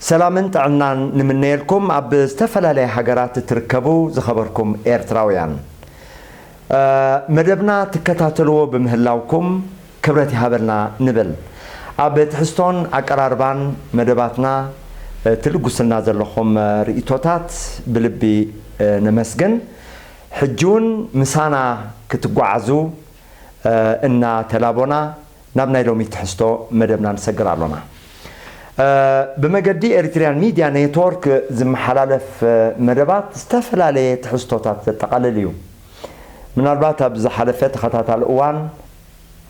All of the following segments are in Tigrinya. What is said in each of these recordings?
ሰላምን ጥዕናን ንምነየልኩም ኣብ ዝተፈላለያ ሃገራት እትርከቡ ዝኸበርኩም ኤርትራውያን። እ፣ መደብና ትከታተልዎ ብምህላውኩም ክብረት ይሃበልና ንብል። ኣብ ትሕዝቶን ኣቀራርባን መደባትና፣ እ፣ ትልግሱልና ዘለኹም፣ እ፣ ርእይቶታት ብልቢ፣ እ፣ ነመስግን። ሕጂ እውን ምሳና ክትጓዓዙ፣ እ፣ እናተላቦና ናብ ናይ ሎሚ ትሕዝቶ መደብና ንሰግር ኣሎና። እ፣ ብመገዲ ኤሪትሪያን ሚድያ ኔትወርክ ዝመሓላለፍ፣ እ፣ መደባት ዝተፈላለየ ትሕዝቶታት ዘጠቓልል እዩ። ምናልባት ኣብ ዝሓለፈ ተኸታታሊ እዋን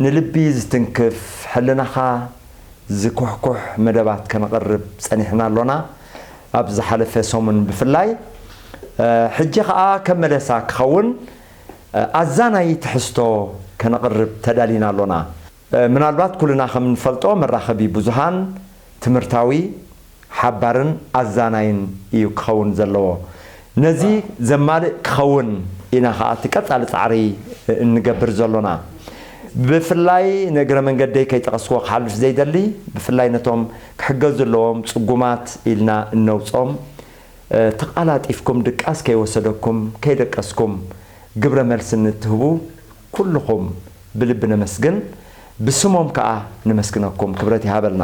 ንልቢ ዝትንክፍ፣ ሕልናኻ ዝኩሕኩሕ መደባት ከነቕርብ ጸኒሕና ኣሎና። ኣብ ዝሓለፈ ሰሙን ብፍላይ፣ እ፣ ሕጂ ኸኣ ከም መለሳ ክኸውን፣ እ፣ ኣዛናዪ ትሕዝቶ ከነቕርብ ተዳሊና ኣሎና። እ፣ ምናልባት ኩልና ከም እንፈልጦ መራኸቢ ብዙሃን ትምህርታዊ፣ ሓባርን ኣዛናይን እዩ ክኸውን ዘለዎ። ነዚ ዘማልእ ክኸውን ኢና ኸኣ እቲ ቀጻሊ ጻዕሪ እንገብር ዘሎና። ብፍላይ ንእግረ መንገደይ ከይጠቐስክዎ ክሓልፍ ዘይደሊ፣ ብፍላይ ነቶም ክሕገዙ ኣለዎም ጽጉማት ኢልና እነውጾም፣ እ፣ ተቓላጢፍኩም ድቃስ ከይወሰደኩም፣ ከይደቀስኩም ግብረ መልሲ ንትህቡ ኩልኹም ብልቢ ነመስግን፣ ብስሞም ከኣ ነመስግነኩም፣ ክብረት ይሃበልና።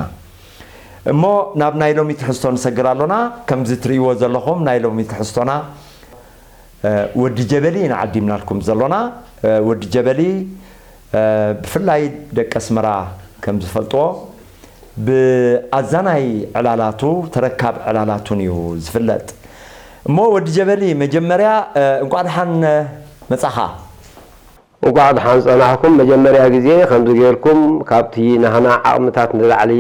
እሞ ናብ ናይ ሎሚ ትሕዝቶ ንሰግር ኣሎና። ከምዚ ትርእይዎ ዘለኹም ናይ ሎሚ ትሕዝቶና፣ እ፣ ወዲ ጀበሊ ኢና ዓዲምናልኩም ዘሎና። እ፣ ወዲ ጀበሊ፣ እ፣ ብፍላይ ደቂ ኣስመራ ከም ዝፈልጥዎ ብኣዛናይ ዕላላቱ፣ ተረካብ ዕላላቱን እዩ ዝፍለጥ። እሞ ወዲ ጀበሊ መጀመርያ፣ እ፣ እንቋዕ ደሓን መጻኻ። እንቋዕ ደሓን ጸናሕኩም። መጀመርያ ግዜ ከምዚ ጌርኩም ካብቲ ናህና ዓቕምታት ንላዕሊ፣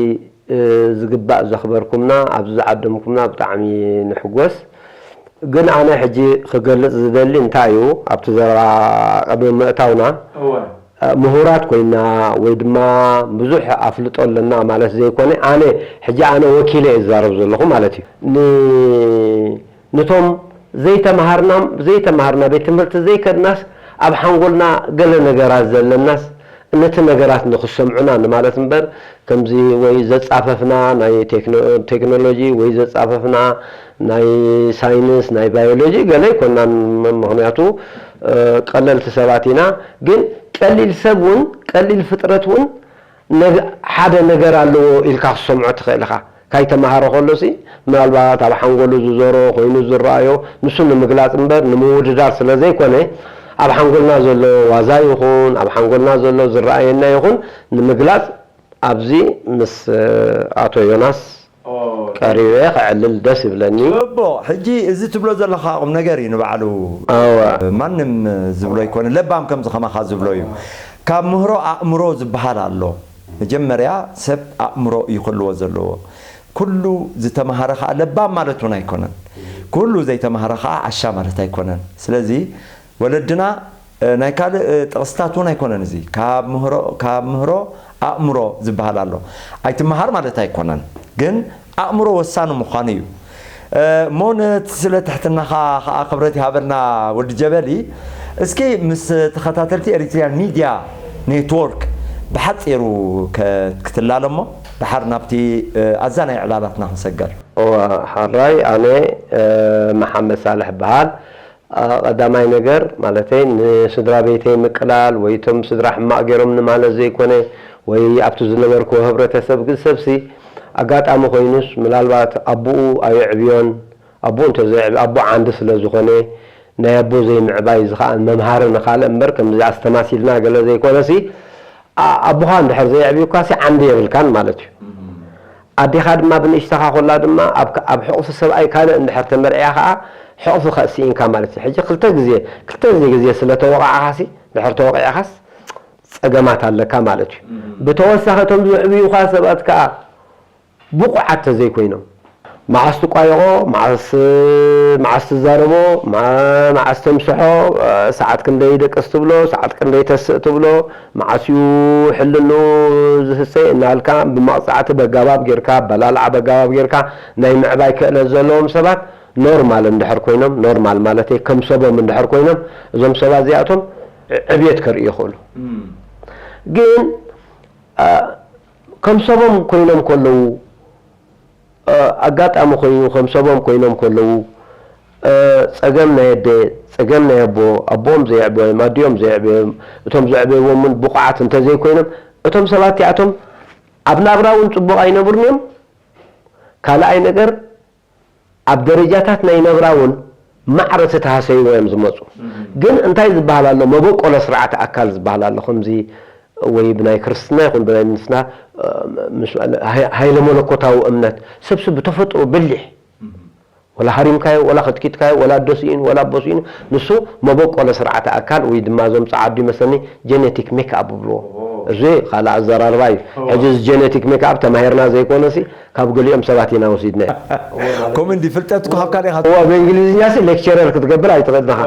እ፣ ዝግባእ ዘኽበርኩምና፣ ኣብዚ ዝዓደምኩምና ብጣዕሚ ንሕጎስ። ግን ኣነ ሕጂ ክገልጽ ዝደሊ እንታይ እዩ፣ ኣብቲ ዘረባ ቅድሚ ምእታውና፣ እወ። እ፣ ምሁራት ኮይና ወይ ድማ ብዙሕ ኣፍልጦ ኣለና ማለት ዘይኮነ፣ ኣነ ሕጂ ኣነ ወኪለ እየ ዝዛረብ ዘለኹ ማለት እዩ። ን-፣ ንቶም ዘይተማሃርና፣ ዘይተማሃርና ቤት ትምህርቲ ዘይከድናስ ኣብ ሓንጎልና ገለ ነገራት ዘለናስ ነቲ ነገራት ንኽሰምዑና ንማለት እምበር፣ ከምዚ ወይ ዘጻፈፍና ናይ ቴክኖ-፣ ቴክኖሎጂ ወይ ዘጻፈፍና ናይ ሳይንስ፣ ናይ ባዮሎጂ ገለ ኣይኮናን። ም-፣ ምኽንያቱ፣ እ፣ ቀለልቲ ሰባት ኢና። ግን ቀሊል ሰብ እውን፣ ቀሊል ፍጥረት እውን ነግ-፣ ሓደ ነገር ኣለዎ ኢልካ ክትሰምዖ ትኽእል ኢኻ። ካይተማሃረ ከሎሲ፣ ምናልባት ኣብ ሓንጎሉ ዝዞሮ ኮይኑ ዝረኣዮ፣ ንሱ ንምግላጽ እምበር ንምውድዳር ስለ ዘይኮነ፣ ኣብ ሓንጎልና ዘሎ ዋዛ ይኹን፣ ኣብ ሓንጎልና ዘሎ ዝረኣየና ይኹን ንምግላጽ ኣብዚ ምስ፣ እ፣ ኣቶ ዮናስ ኦ፣ ቀሪበ ክዕልል ደስ ይብለኒ። ጽቡቕ። ሕጂ እዚ ትብሎ ዘለኻ ቁም ነገር እዩ ንባዕሉ። እወ። ማንም ዝብሎ ኣይኮነ፣ ለባም ከምዚ ከማኻ ዝብሎ እዩ። ካብ ምህሮ ኣእምሮ ዝበሃል ኣሎ። መጀመርያ ሰብ ኣእምሮ እዩ ክህልዎ ዘለዎ። ኩሉ ዝተማሃረ ኸኣ ለባም ማለት እውን ኣይኮነን። ኩሉ ዘይተማሃረ ኸኣ ዓሻ ማለት ኣይኮነን። ስለዚ ወለድና፣ እ፣ ናይ ካልእ፣ እ፣ ጥቕስታት እውን ኣይኮነን። እዚ ካብ ምህሮ፣ ካብ ምህሮ ኣእምሮ ዝበሃል ኣሎ። ኣይትመሃር ማለት ኣይኮነን፣ ግን ኣእምሮ ወሳኒ ምዃኑ እዩ። እ፣ እሞ ነቲ ስለ ትሕትናኻ ኸኣ ክብረት ይሃበልና ወዲ ጀበሊ። እስኪ ምስ ተኸታተልቲ ኤሪትሪያን ሚድያ ኔትወርክ ብሓጺሩ ከ-፣ ክትላለሞ፣ ደሓር ናብቲ፣ እ፣ ኣዛናይ ዕላላትና ክንሰገር። እወ፣ ሓራይ፣ ኣነ፣ እ፣ መሓመድ ሳልሕ እበሃል። ኣ፣ ቀዳማይ ነገር፣ ማለተይ፣ ንስድራ ቤተይ ምቅላል ወይ እቶም ስድራ ሕማቕ ገይሮምኒ ማለት ዘይኮነ፣ ወይ ኣብቲ ዝነበርክዎ ህብረተሰብ፣ ግን ሰብሲ ኣጋጣሚ ኮይኑስ፣ ምናልባት ኣቦኡ ኣየዕብዮን፣ ኣቦኡ እንተዘየዕቢ፣ ኣቦ ዓንዲ ስለ ዝኾነ፣ ናይ ኣቦ ዘይምዕባይ እዚ ኸኣ መምሃሪ ንኻልእ እምበር፣ ከምዚ ኣስተማሲልና ገለ ዘይኮነሲ፣ ኣ-፣ ኣቦኻ እንድሕር ዘየዕብዩካሲ ዓንዲ የብልካን ማለት እዩ። ኣዴኻ ድማ ብንእሽተኻ ኮላ ድማ ኣብ ከ-፣ ኣብ ሕቑፊ ሰብኣይ ካልእ እንድሕር ተመርዕያ ኸኣ ሕቑፊ ከ ስኢንካ ማለት እዩ። ሕጂ ክልተ ግዜ፣ ክልተ ግዜ፣ ግዜ ስለ ተወቓዕኻሲ፣ እንድሕር ተወቒዕኻስ ጸገማት ኣለካ ማለት እዩ። ብተወሳኺ እቶም ዘዕብዩኻ ሰባት ከኣ ብቑዓት ተዘይኮይኖም፣ መዓስ ትቋየቖ፣ መዓስ መዓስ ትዛረቦ፣ መዓ- መዓስ ተምስሖ፣ ሰዓት ክንደይ ደቅስ ትብሎ፣ ሰዓት ክንደይ ተስእ ትብሎ፣ መዓስ እዩ ሕልንኡ ዝህሰ እናልካ ብመቕጻዕቲ በጋባብ ጌርካ፣ ኣበላልዓ በጋባብ ጌርካ ናይ ምዕባይ ክእለት ዘለዎም ሰባት ኖርማል እንድሕር ኮይኖም፣ ኖርማል ማለተይ ከም ሰቦም እንድሕር ኮይኖም፣ እዞም ሰባት እዚኣቶም ዕብየት ከርእዩ ይኽእሉ። ግን ከም ሰቦም ኮይኖም ከለዉ ኣጋጣሚ ኮይኑ ከም ሰቦም ኮይኖም ከለዉ ጸገም ናይ ኣደ ጸገም ናይ ኣቦ ኣቦኦም ዘየዕበዮም ኣዲኦም ዘየዕበዮም እቶም ዘዕበይዎም እውን ብቑዓት እንተዘይኮይኖም እቶም ሰባት እቲኣቶም ኣብ ናብራ እውን ጽቡቕ ኣይነብሩን እዮም። ካልኣይ ነገር ኣብ ደረጃታት ናይ ነብራ እውን ማዕረ ተተሃሰይዎ እዮም ዝመፁ። ግን እንታይ ዝበሃል ኣሎ መበቆለ ስርዓተ ኣካል ዝበሃል ኣሎ ከምዚ ወይ ብናይ ክርስትና ይኹን ብናይ ምስና ሃይለ መለኮታዊ እምነት ሰብሲ ብተፈጥሮ ብሊሕ ወላ ሃሪምካዮ ወላ ከጥቂጥካዮ ወላ ኣዶ ስኢኑ ወላ ኣቦ ስኢኑ ንሱ መበቆለ ስርዓተ ኣካል ወይ ድማ እዞም ፃዓዱ ይመስለኒ ጀነቲክ ሜክ ኣፕ ብልዎ እዚ ካልእ ኣዘራርባ እዩ ሕጂ እዚ ጀነቲክ ሜክ ኣፕ ተማሂርና ዘይኮነሲ ካብ ገሊኦም ሰባት ኢና ወሲድና ከምኡ እንዲ ፍልጠት እኮ ካብ ካልእ ኢኻ እዋ ብእንግሊዝኛ ሲ ሌክቸረር ክትገብር ኣይትኽእል ኢኻ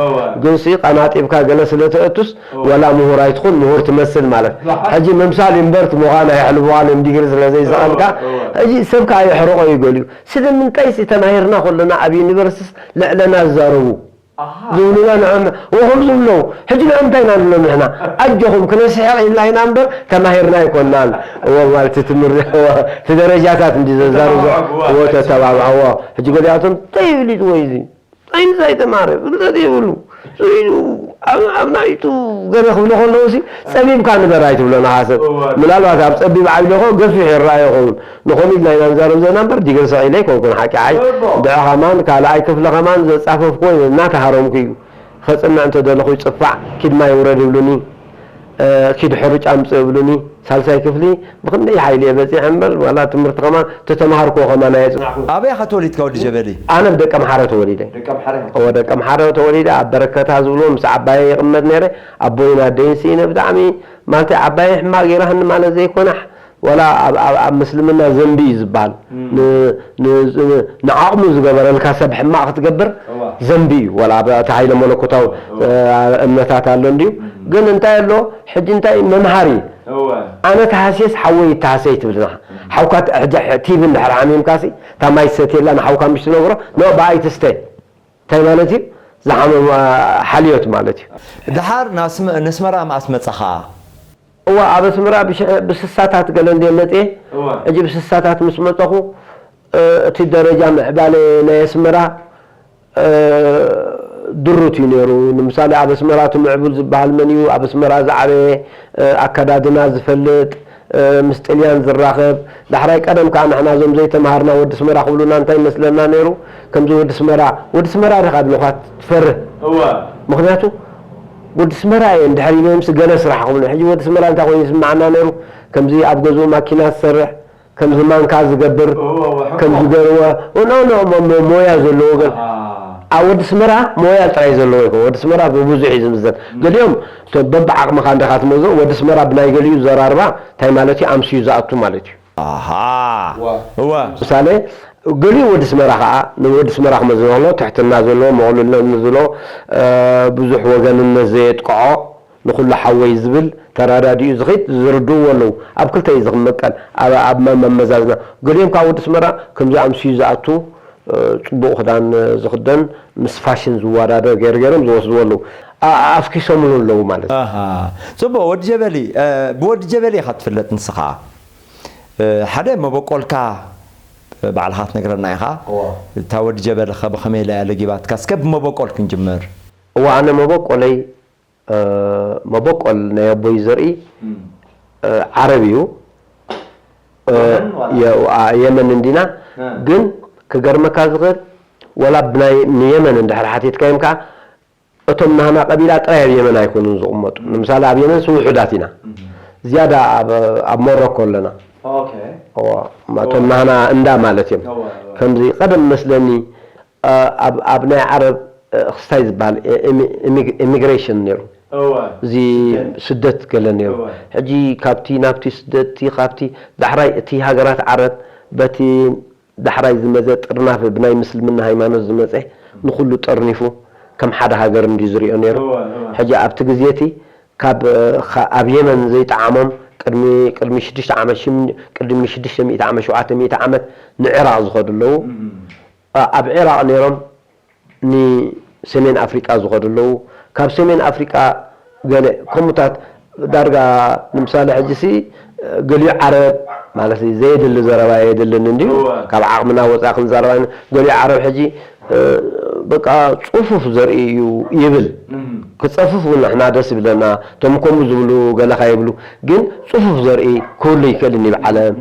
ግን ሲ ቀናጢብካ ገለ ስለ ተእቱስ ወላ ምሁር ኣይትኹን ምሁር ትመስል ማለት ሕጂ ምምሳል እምበር ምዃን ኣየሕልፍዋን እዮም ዲግሪ ስለ ዘይሰኣንካ ሕጂ ሰብ ከዓ የሕርቆ እዩ ገሊኡ ስለምንታይ ሲ ተማሂርና ከለና ኣብ ዩኒቨርሲቲስ ልዕለና ዝዛረቡ ዝብሉና ንዕም ወኹም ዝብለው ሕጂ ንዕም እንታይ ኢና ንብሎም ንሕና ኣጆኹም ክነስሕቕ ኢልና ኢና እምበር ተማሂርና ኣይኮናን እዎ ማለት ትምህርቲ እቲ ደረጃታት እንዲ ዘዛርቦ እዎ ተተባብዐዎ ሕጂ ገሊኣቶም እንታይ ይብሊጥዎ እዩ እዚ ሳይንስ ኣይተማረ ፍልጠት የብሉ ስኢኑ ኣብ ናይቱ ገለ ክብሎ ከለዉ ሲ ጸቢብካ ንበር ኣይትብሎ ንሓሰብ ምናልባት ኣብ ጸቢብ ዓቢለኮ ገፊሕ ይረኣዮ ይኸውን ንኸምኡ ኢልና ኢና ንዛረብ ዘለና እምበር ዲግሪ ሰቒለ ኣይኮንኩን ሓቂ ዓይ ድዖ ኸማን ካልኣይ ክፍሊ ኸማን ዘጻፈፍኩዎ እናተሃረምኩ እዩ ኸጽንዕ እንተደለኹ ይጽፋዕ ኪድ ማይ ውረድ ይብሉኒ ኪድ ሕሩጭ ኣምጽእ ይብሉኒ ሳልሳይ ክፍሊ ብኽንደይ ሓይሊ እየ በጺሐ እምበር ዋላ ትምህርቲ ኸማን ተተምሃርክዎ ኸማን ኣየጽናዕኩ ኣበይ ኢኻ ተወሊድካ ወዲ ጀበሊ ኣነ ብደቀምሓረ ተወሊደ ደቀምሓረ ተወሊደ ኣብ በረከታ ዝብልዎ ምስ ዓባየ ይቕመጥ ነይረ ኣቦይን ኣደይን ስኢነ ብጣዕሚ ማለት ዓባየ ሕማቕ ገይራህኒ ማለት ዘይኮነ ወላ ኣብ ኣብ ኣብ ምስልምና ዘንቢ እዩ ዝበሃል ን- ን- ን- ንዓቕሙ ዝገበረልካ ሰብ ሕማቕ ክትገብር እዋ ዘንቢ እዩ ወላ ኣብ እቲ ሃይለ መለኮታዊ እዋ እ፣ እምነታት ኣሎ እንድዩ ግን እንታይ ኣሎ ሕጂ እንታይ መምሃሪ እዋ ኣነ ተሃስየስ ሓወይ ይተሃሰይ ትብል ኢኻ ሓውካ ት- ሕጂ ሕ- ቲቪ እንድሕር ሓሚምካሲ እታ ማይ ትሰትየላ ንሓውካ ምሽ ትነግሮ ኖ ብኣይ ትስተ እንታይ ማለት እዩ ዝሓመም ሓልዮት ማለት እዩ ድሓር ንስመራ መኣስ መፀኻ እዋ ኣብ ኣስመራ ብስሳታት ገለ እንደ መፅየ ሕጂ ብስሳታት ምስ መፀኹ እቲ ደረጃ ምዕባለ ናይ ኣስመራ ድሩት እዩ ነይሩ ንምሳሌ ኣብ ኣስመራ እቲ ምዕቡል ዝበሃል መን እዩ ኣብ ኣስመራ ዝዓበየ ኣከዳድና ዝፈልጥ ምስ ጥልያን ዝራኸብ ዳሕራይ ቀደም ከዓ ንሕና እዞም ዘይተምሃርና ወዲ ስመራ ክብሉና እንታይ ይመስለና ነይሩ ከምዚ ወዲ ስመራ ወዲ ስመራ ዲኻ ብለኳ ትፈርህ ምክንያቱ ወዲ ስመራ እየ እንድሕር ኢሎምሲ ገለ ስራሕ ክብሉ ሕጂ ወዲ ስመራ እንታይ ኮይኑ ይስምዓና ነይሩ ከምዚ ኣብ ገዝኡ ማኪና ዝሰርሕ ከምዚ ማንካ ዝገብር ከምዚ ገርወ ኖ ኖ ሞያ ዘለዎ ገ ኣብ ወዲ ስመራ ሞያ ጥራይ ዘለዎ ይኮ ወዲ ስመራ ብብዙሕ እዩ ዝምዘን ገሊኦም በብዓቕምኻ እንደኻ ትመዞ ወዲ ስመራ ብናይ ገሊኡ ዘራርባ እንታይ ማለት እዩ ኣምስዩ ዝኣቱ ማለት እዩ ኣሃ እወ ምሳሌ ገሊኡ ወዲ ስመራ ከዓ ንወዲ ስመራ ክመዝኖ ከሎ ትሕትና ዘለዎ መቕሉልነት ዘለዎ ብዙሕ ወገንነት ዘየጥቅዖ ንኩሉ ሓወይ ዝብል ተራዳዲኡ ዝኽድ ዝርድእዎ ኣለዉ ኣብ ክልተ እዩ ዝኽመቀል ኣብ መመዛዝና ገሊኦም ከዓ ወዲ ስመራ ከምዚ ኣምስዩ ዝኣቱ ፅቡቕ ክዳን ዝኽደን ምስ ፋሽን ዝወዳደር ገይሩ ገይሮም ዝወስድዎ ኣለዉ ኣፍኪሶምሉ ኣለዉ ማለት እዩ ፅቡቕ ወዲ ጀበሊ ብወዲ ጀበሊ ኢኻ ትፍለጥ ንስኻ ሓደ መበቆልካ ባዕልኻ ትነግረና ኢኻ እታ ወዲ ጀበሊ ኸ ብኸመይ ኢላ እያ ለጊባትካ እስከ ብመበቆል ክንጅምር እዋ ኣነ መበቆለይ መበቆል ናይ ኣቦይ ዘርኢ ዓረብ እዩ የመን እንዲና ግን ክገርመካ ዝኽእል ወላ ብናይ ንየመን እንድሕር ሓቲትካዮም ከዓ እቶም ናህና ቀቢላ ጥራይ ኣብ የመን ኣይኮኑን ዝቕመጡ ንምሳሌ ኣብ የመንስ ውሑዳት ኢና ዝያዳ ኣብ ሞሮኮ ኣለና እቶም ናህና እንዳ ማለት እዮም ከምዚ ቀደም መስለኒ ኣብ ናይ ዓረብ ክስታይ ዝበሃል ኢሚግሬሽን ነይሩ እዚ ስደት ገለ ነይሩ ሕጂ ካብቲ ናብቲ ስደትቲ ካብቲ ዳሕራይ እቲ ሃገራት ዓረብ በቲ ዳሕራይ ዝመዘ ጥርናፈ ብናይ ምስልምና ሃይማኖት ዝመፀ ንኹሉ ጠርኒፉ ከም ሓደ ሃገር እንዲ ዝሪኦ ነይሩ። ሕጂ ኣብቲ ግዜ እቲ ካብ ኣብ የመን ዘይጠዓሞም ቅድሚ ቅድሚ ሽዱሽተ ዓመት ቅድሚ ሽዱሽተ ሚእቲ ዓመት ሸውዓተ ሚእቲ ዓመት ንዕራቕ ዝኸዱ ኣለዉ። ኣብ ዒራቕ ነይሮም ንሰሜን ኣፍሪቃ ዝኸዱ ኣለዉ። ካብ ሰሜን ኣፍሪቃ ገለ ከምኡታት ዳርጋ ንምሳሌ ሕጂ ሲ ገሊኡ ዓረብ ማለት እዩ ዘየድሊ ዘረባ የድልን እንድዩ። ካብ ዓቕምና ወፃ ክንዛረባ ገሊኡ ዓረብ ሕጂ በቃ ፅፉፍ ዘርኢ እዩ ይብል። ክፀፍፍ እውን ንሕና ደስ ይብለና። እቶም ከምኡ ዝብሉ ገለኻ ይብሉ፣ ግን ፅፉፍ ዘርኢ ክህሉ ይክእል ይብ ዓለም።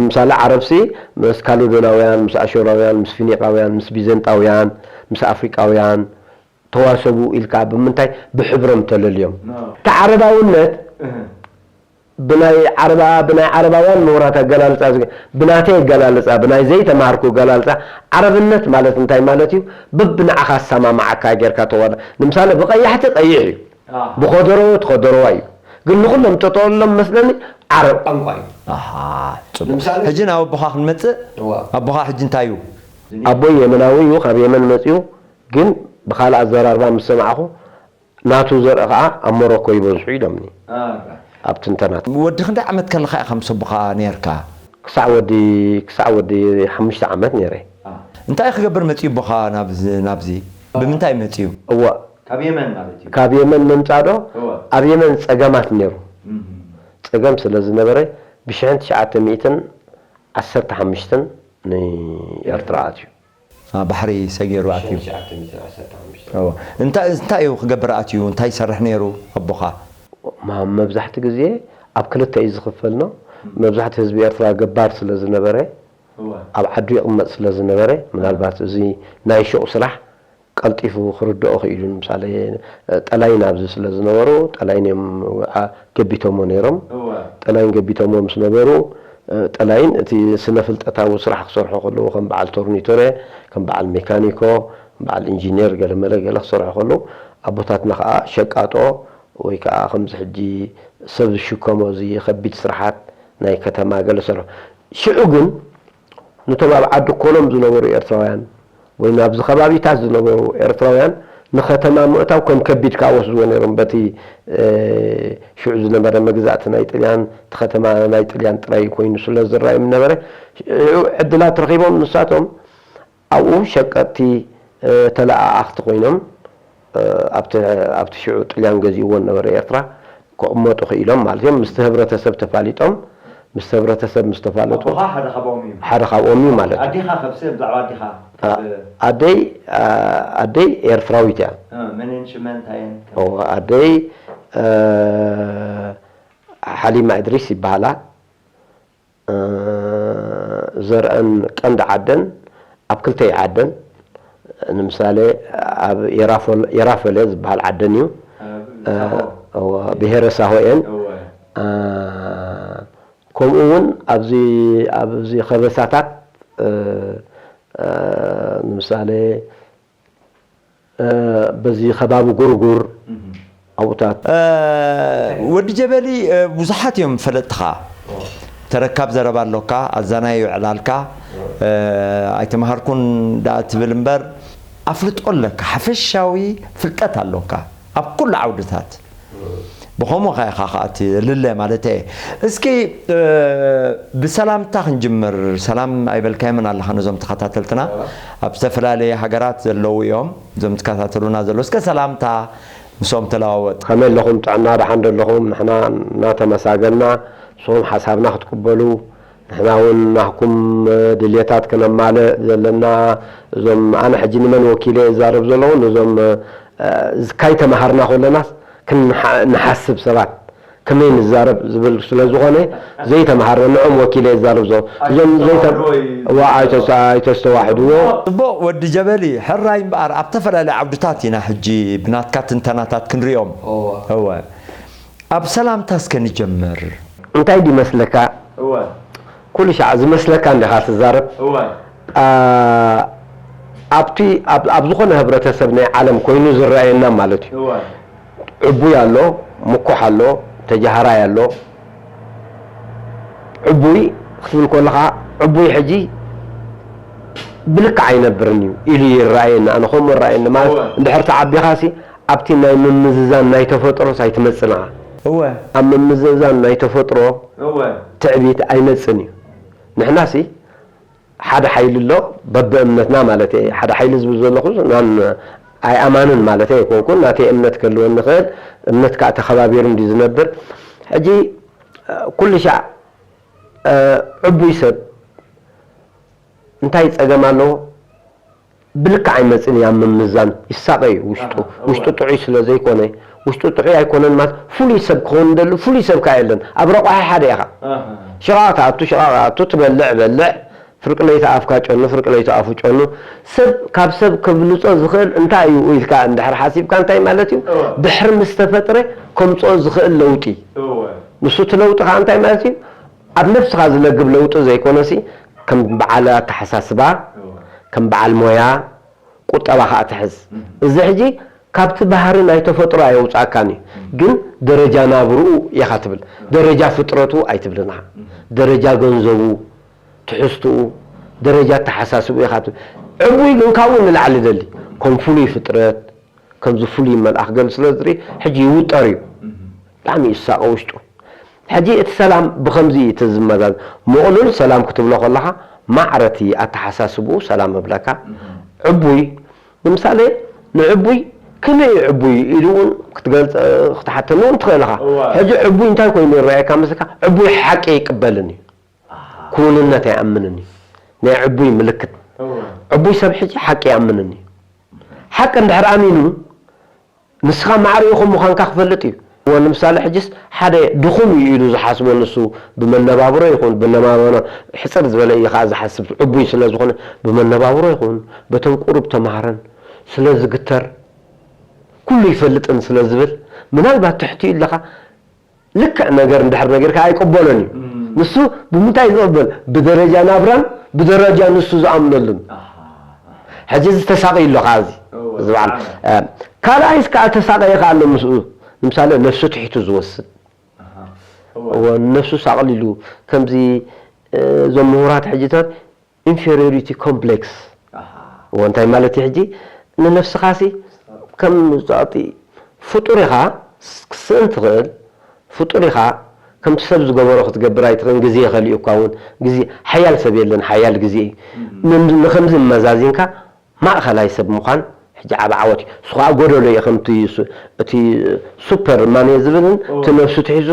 ምሳሌ ዓረብሲ ምስ ካሎዶናውያን፣ ምስ ኣሾራውያን፣ ምስ ፊኒቃውያን፣ ምስ ቢዘንጣውያን፣ ምስ ኣፍሪቃውያን ተዋሰቡ ኢልካ ብምንታይ ብሕብሮም ተለልዮም። እቲ ዓረባውነት ብናይ ዓረባ ብናይ ዓረባውያን ምሁራት ኣገላልፃ ብናተይ ኣገላልፃ ብናይ ዘይተማሃርኩ ኣገላልፃ ዓረብነት ማለት እንታይ ማለት እዩ? በብንዓኻ ኣሰማማዓካ ጌርካ ተዋዳ ንምሳሌ ብቐያሕቲ ቀይሕ እዩ። ብኸደረዎ ትኸደረዋ እዩ። ግን ንኹሎም ጠጠወሎም መስለኒ ዓረብ ቋንቋ እዩ። ኣሃ፣ ጽቡቕ። ንምሳሌ ሕጂ ናብ ኣቦኻ ክንመጽእ፣ እዋ። ኣቦኻ ሕጂ እንታይ እዩ? ኣቦይ የመናዊ እዩ፣ ካብ የመን መጺኡ፣ ግን ብኻልእ ኣዘራርባ ምስ ሰማዕኹ፣ ናቱ ዘርኢ ኸኣ ኣብ ሞሮኮ ይበዝሑ ኢሎምኒ። ኣብ ትንተናት። ወዲ ክንደይ ዓመት ከለኻ ኢኻ ምስ ኣቦኻ ነይርካ? ክሳዕ ወዲ፣ ክሳዕ ወዲ ሓሙሽተ ዓመት ነይረ። እንታይ ክገብር መጺኡ ኣቦኻ ናብዚ፣ ናብዚ? ብምንታይ መጺኡ? እዋ፣ ካብ የመን ማለት እዩ። ካብ የመን ምምጻእ ዶ? እወ። ኣብ የመን ጸገማት ነይሩ። እም። ጸገም ስለ ዝነበረ፣ ብሽሕን ትሽዓተ ሚእትን ዓሰርተ ሓሙሽተን ንኤርትራ ኣትዩ። አ፣ ባሕሪ ሰጊሩ ኣትዩ። ብሽሕን ትሽዓተ ሚእትን ዓሰርተ ሓሙሽተ። እወ። እንታይ፣ እንታይ እዩ ክገብር ኣትዩ? እንታይ ይሰርሕ ነይሩ ኣቦኻ? ማ-፣ መብዛሕቲ ግዜ ኣብ ክልተ እዩ ዝኽፈል ነው። መብዛሕቲ ህዝቢ ኤርትራ ገባር ስለ ዝነበረ፣ እወ። ኣብ ዓዱ ይቕመጥ ስለ ዝነበረ፣ ምናልባት እዚ ናይ ሹቕ ስራሕ ቀልጢፉ ክርድኦ ክኢሉ። ንምሳሌ፣ ጠላይን ኣብዚ ስለ ዝነበሩ፣ ጠላይን እዮም ዓ-፣ ገቢቶሞ ነይሮም። እወ። ጠላይን ገቢቶሞ ምስ ነበሩ፣ ጠላይን እቲ ስነ ፍልጠታዊ ስራሕ ክሰርሑ ከለዉ፣ ከም በዓል ቶርኒቶሬ፣ ከም በዓል ሜካኒኮ፣ በዓል ኢንጂነር፣ ገለመለ ገለ ክሰርሑ ከለዉ፣ ኣቦታትና ከኣ ሸቃጦ ወይ ከኣ ከምዚ ሕጂ ሰብ ዝሽከሞ እዚ ከቢድ ስራሓት ናይ ከተማ ገለ ሰርሑ። ሽዑ ግን ነቶም ኣብ ዓዲ ኮኖም ዝነበሩ ኤርትራውያን ወይ ናብዚ ከባቢታት ዝነበሩ ኤርትራውያን ንከተማ ምእታው ከም ከቢድ ከኣ ወስድዎ ነይሮም። በቲ፣ እ፣ ሽዑ ዝነበረ መግዛእቲ ናይ ጥልያን፣ እቲ ከተማ ናይ ጥልያን ጥራይ ኮይኑ ስለ ዝረኣዮም ነበረ። ሽዑ ዕድላት ረኺቦም ንሳቶም ኣብኡ ሸቀጥቲ፣ እ፣ ተለኣኣኽቲ ኮይኖም፣ እ፣ ኣብቲ፣ ኣብቲ ሽዑ ጥልያን ገዚእዎ ነበረ ኤርትራ ክቕመጡ ክኢሎም ማለት እዮም። ምስቲ ህብረተሰብ ተፋሊጦም፣ ምስቲ ህብረተሰብ ምስ ተፋለጡ ኣቦኻ ሓደ ካብኦም እዩ። ሓደ ካብኦም እዩ ማለት እዩ። ኣዴኻ ከብሲ ብዛዕባ ኣዴኻ ኣ-፣ ካብ ኣደይ፣ ኣ-፣ ኣደይ ኤርትራዊት እያ። እ፣ መንን ሽመን እንታየን? ኦ፣ ኣደይ፣ እ፣ ሓሊማ እድሪስ ይበሃላ። እ፣ ዘርአን ቀንዲ ዓደን ኣብ ክልተ ይዓደን። ንምሳሌ ኣብ የራፎል-፣ የራፈለ ዝበሃል ዓደን እዩ። ኣብ እ፣ ሳሆ። እወ፣ ብሄረ ሳሆ እየን። እወ። እ፣ ከምኡ እውን ኣብዚ፣ ኣብዚ ከበሳታት፣ እ፣ እ፣ ንምሳሌ፣ እ፣ በዚ ከባቢ ጉርጉር እም። ኣብኡታት። እ፣ ወዲ ጀበሊ፣ እ፣ ብዙሓት እዮም ፈለጥትኻ። ኦ። ተረካብ ዘረባ ኣሎካ፣ ኣዛናይ ዕላልካ፣ ኦ። እ፣ ኣይተማሃርኩን ደኣ ትብል እምበር፣ ኣፍልጦ ኣለካ፣ ሓፈሻዊ ፍልጠት ኣሎካ ኣብ ኩሉ ዓውድታት። ብኸምኡ ኸ ኢኻ ኸኣ ትልለ ማለተይ እየ። እስኪ፣ እ፣ ብሰላምታ ክንጅምር። ሰላም ኣይበልካዮምን ኣለኻ ነዞም ተኸታተልትና። እዋ። ኣብ ዝተፈላለየ ሃገራት ዘለዉ እዮም እዞም ዝከታተሉና ዘለዉ። እስከ ሰላምታ ምስኦም ተለዋወጥ። ከመይ ኣለኹም? ጥዕና ደሓን ዶ ኣለኹም? ንሕና እናተመሳገና፣ ንስኹም ሓሳብና ክትቅበሉ፣ ንሕና እውን ናህኩም ድልየታት ክነማልእ ዘለና፣ እዞም ኣነ ሕጂ ንመን ወኪለ እዛረብ ዘለኹ፣ ነዞም፣ እ፣ ካይተማሃርና ከለናስ ክንሓ-፣ ንሓስብ ሰባት ከመይ ንዛረብ ዝብል ስለ ዝኾነ፣ ዘይተማሃርና ንዖም ወኪለ እዛረብ ዘለኹ። እዞም ዘይተ-፣ ኣይተስተዋዕድዎ እዩ። እዋ፣ ኣይተስ-፣ ኣይተስተዋዕድዎ። ጽቡቕ ወዲ ጀበሊ፣ ሕራይ እምበኣር ኣብ ተፈላለየ ዓውድታት ኢና ሕጂ ብናትካ ትንተናታት ክንሪኦም። እወ። እወ። ኣብ ሰላምታ እስከ ንጀምር። እንታይ ድዩ መስለካ? እወ። ኩሉ ሻዕ ዝመስለካ እንዲኻ ትዛረብ። እወ። ኣ፣ ኣብቲ፣ ኣብ፣ ኣብ ዝኾነ ህብረተሰብ ናይ ዓለም ኮይኑ ዝረኣየና ማለት እዩ። እወ። ዕቡይ ኣሎ፣ ምኩሕ ኣሎ፣ ተጃሃራይ ኣሎ። ዕቡይ ክትብል ከለኻ፣ ዕቡይ ሕጂ ብልክዕ ኣይነብርን እዩ ኢሉ ይረኣየኒ። ኣነ ከምኡ ይረኣየኒ ማለት እወ። እንድሕር ተዓቢኻሲ ኣብቲ ናይ ምምዝዛን ናይ ተፈጥሮስ ኣይትመጽእን ኢኻ። እወ። ኣብ ምምዝዛን ናይ ተፈጥሮ እወ። ትዕቢት ኣይመጽእን እዩ። ንሕናሲ ሓደ ሓይሊ ኣሎ፣ በብእምነትና ማለት እየ። ሓደ ሓይሊ ዝብል ዘለኹ ናን ኣይኣማንን ማለት ኣይኮንኩን። ናተይ እምነት ክህልወኒ ይኽእል። እምነት ከዓ ተኸባቢሩ እንድዩ ዝነብር። ሕጂ ኩሉ ሻዕ ዕቡይ ሰብ እንታይ ጸገም ኣለዎ? ብልክዕ ኣይመጽእን እዩ ኣብ ምምዛን። ይሳቐ እዩ ውሽጡ። እወ። ውሽጡ ጥዑይ ስለ ዘይኮነ፣ ውሽጡ ጥዑይ ኣይኮነን ማለት ፍሉይ ሰብ ክኸውን ደሊ፣ ፍሉይ ሰብ ከኣ የለን። ኣብ ረቋሒ ሓደ ኢኻ። ኣሃ። ሽቓቕ ትኣቱ፣ ሽቓቕ ትኣቱ፣ ትበልዕ በልዕ፣ ፍርቂ ለይቲ ኣፍካ ጨኑ፣ ፍርቂ ለይቲ ኣፉ ጨኑ። ሰብ ካብ ሰብ ከብልጾ ዝኽእል እንታይ እዩ ኢልካ እንድሕር ሓሲብካ እንታይ ማለት እዩ? እወ። ድሕሪ ምስ ተፈጥረ ከምጽኦ ዝኽእል ለውጢ። እወ። ንሱ እቲ ለውጢ ከኣ እንታይ ማለት እዩ? ኣብ ነብስኻ ዝለግብ ለውጢ ዘይኮነሲ ከም በዓል ኣተሓሳስባ፣ እወ። ከም በዓል ሞያ፣ ቁጠባ ከኣ ትሕዝ። እም። እዚ ሕጂ ካብቲ ባህሪ ናይ ተፈጥሮ ኣየውጻእካን እዩ። እም። ግን ደረጃ ናብርኡ ኢኻ ትብል። ደረጃ ፍጥረቱ ኣይትብልን ኢኻ። እም። ደረጃ ገንዘቡ፣ ትሕዝትኡ፣ ደረጃ ኣተሓሳስብኡ ኢኻ ትብል። ዕቡይ ግን ካብኡ ንላዕሊ ደሊ። ከም ፍሉይ ፍጥረት፣ ከምዚ ፍሉይ መልኣኽ ገሉ ስለ ዝርኢ፣ ሕጂ ይውጠር እዩ። እም። ብጣዕሚ ይሳቐ ውሽጡ። ሕጂ እቲ ሰላም ብኸምዚ እዩ እቲ ዝመዛዝ። ምቕሉል ሰላም ክትብሎ ከለኻ፣ ማዕረ እቲ ኣተሓሳስብኡ ሰላም እብለካ። እም። ዕቡይ፣ ንምሳሌ፣ ንዕቡይ ከመይ እዩ ዕቡይ ኢሉ እውን ክትገልጸ-፣ ክትሓተኒ እውን ትኽእል ኢኻ። እወ። ሕጂ ዕቡይ እንታይ ኮይኑ ይረኣየካ መስለካ? ዕቡይ ሓቂ ኣይቅበልን እዩ። ኣሃ። ክውንነት ኣይኣምንን እዩ። ናይ ዕቡይ ምልክት። እወ። ዕቡይ ሰብ ሕጂ ሓቂ ኣይኣምንን እዩ። ሓቂ እንድሕር ኣሚኑ፣ ንስኻ ማዕረ ኢኹም ምዃንካ ክፈልጥ እዩ። እወ፣ ንምሳሌ፣ ሕጅስ ሓደ ድኹም እዩ ኢሉ ዝሓስቦ ንሱ ብመነባብሮ ይኹን ብነባብሮ ሕጽር ዝበለ እዩ ኸዓ ዝሓስብ፣ ዕቡይ ስለ ዝኾነ ብመነባብሮ ይኹን በቶም ቁሩብ ተማሃረን ስለ ዝግተር፣ ኩሉ ይፈልጥን ስለ ዝብል፣ ምናልባት ትሕቲ ኣለኻ ልክዕ ነገር እንድሕር ነጊርካ ኣይቅበሎን እዩ። እም። ንሱ ብምንታይ ዝቕበል? ብደረጃ ናብራን ብደረጃ ንሱ ዝኣምነሉን። ኣሃ። ሕጂ እዚ ተሳቒ ኣሎ ኸዓ እዚ። እወ፣ እዚ በዓል። ብጣዕሚ። እ፣ ካልኣይስ ከኣ ተሳቐየ ከኣ ኣሎ ምስኡ። ንምሳሌ ነብሱ ትሒቱ ዝወስድ። ኣሃ። እወ። እወ፣ ነብሱ ሳቕሊሉ ከምዚ፣ እ፣ እዞም ምሁራት ሕጂታት ኢንፌሪዮሪቲ ኮምፕሌክስ። ኣሃ። እወ፣ እንታይ ማለት እዩ ሕጂ? ንነብስኻሲ ከም ጸቕጢ ፍጡር ኢኻ፣ ክስእን ትኽእል፣ ፍጡር ኢኻ፣ ከምቲ ሰብ ዝገበሮ ክትገብር ኣይትኽእልን፣ ግዜ ከሊኡካ እውን፣ ግዜ፣ ሓያል ሰብ የለን፣ ሓያል ግዜ እዩ። እም። ን-፣ ንኸምዚ መዛዚንካ ማእኸላይ ሰብ ምዃን ሕጂ ዓቢ ዓወት እዩ። እሱ ኸኣ ጎደሎ እዩ፣ ከምቲ ሱ-፣ እቲ ሱፐርማን እየ ዝብልን፣ እወ። እቲ ነብሱ ትሒዙ፣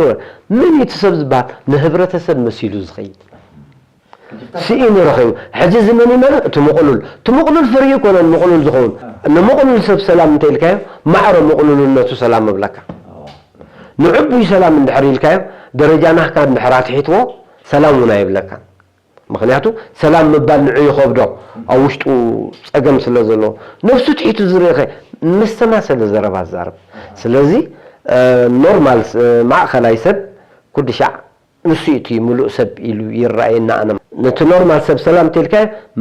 መን እዩ እቲ ሰብ ዝበሃል? ንህብረተሰብ መሲሉ ዝኸይድ። ስኢኑ ረኺቡ። ሕጂ እዚ መን እዩ? መን? እቲ ምቕሉል። እቲ ምቕሉል ፍርሂ ኣይኮነን ምቕሉል ዝኸውን። እ። ንምቕሉል ሰብ ሰላም እንተ ኢልካዮ፣ ማዕረ ምቕሉልነቱ ሰላም እብለካ። ኦ። ንዕቡይ ሰላም እንድሕር ኢልካዮ፣ ደረጃ ናህካ እንድሕር ኣትሒትዎ፣ ሰላም እውን ኣይብለካን። ምኽንያቱ፣ ሰላም ምባል ንዑ ይኸብዶ፣ ኣብ ውሽጡ ጸገም ስለ ዘለዎ። ነብሱ ትሒቱ ዝርእኸ፣ መስተማሰሊ ዘረባ ዝዛረብ። ስለዚ፣ እ፣ ኖርማል ስ-፣ ማእኸላይ ሰብ፣ ኩሉ ሻዕ ንሱ እቲ ምሉእ ሰብ ኢሉ ይረኣየና። ኣነ ነቲ ኖርማል ሰብ ሰላም ተልካ፣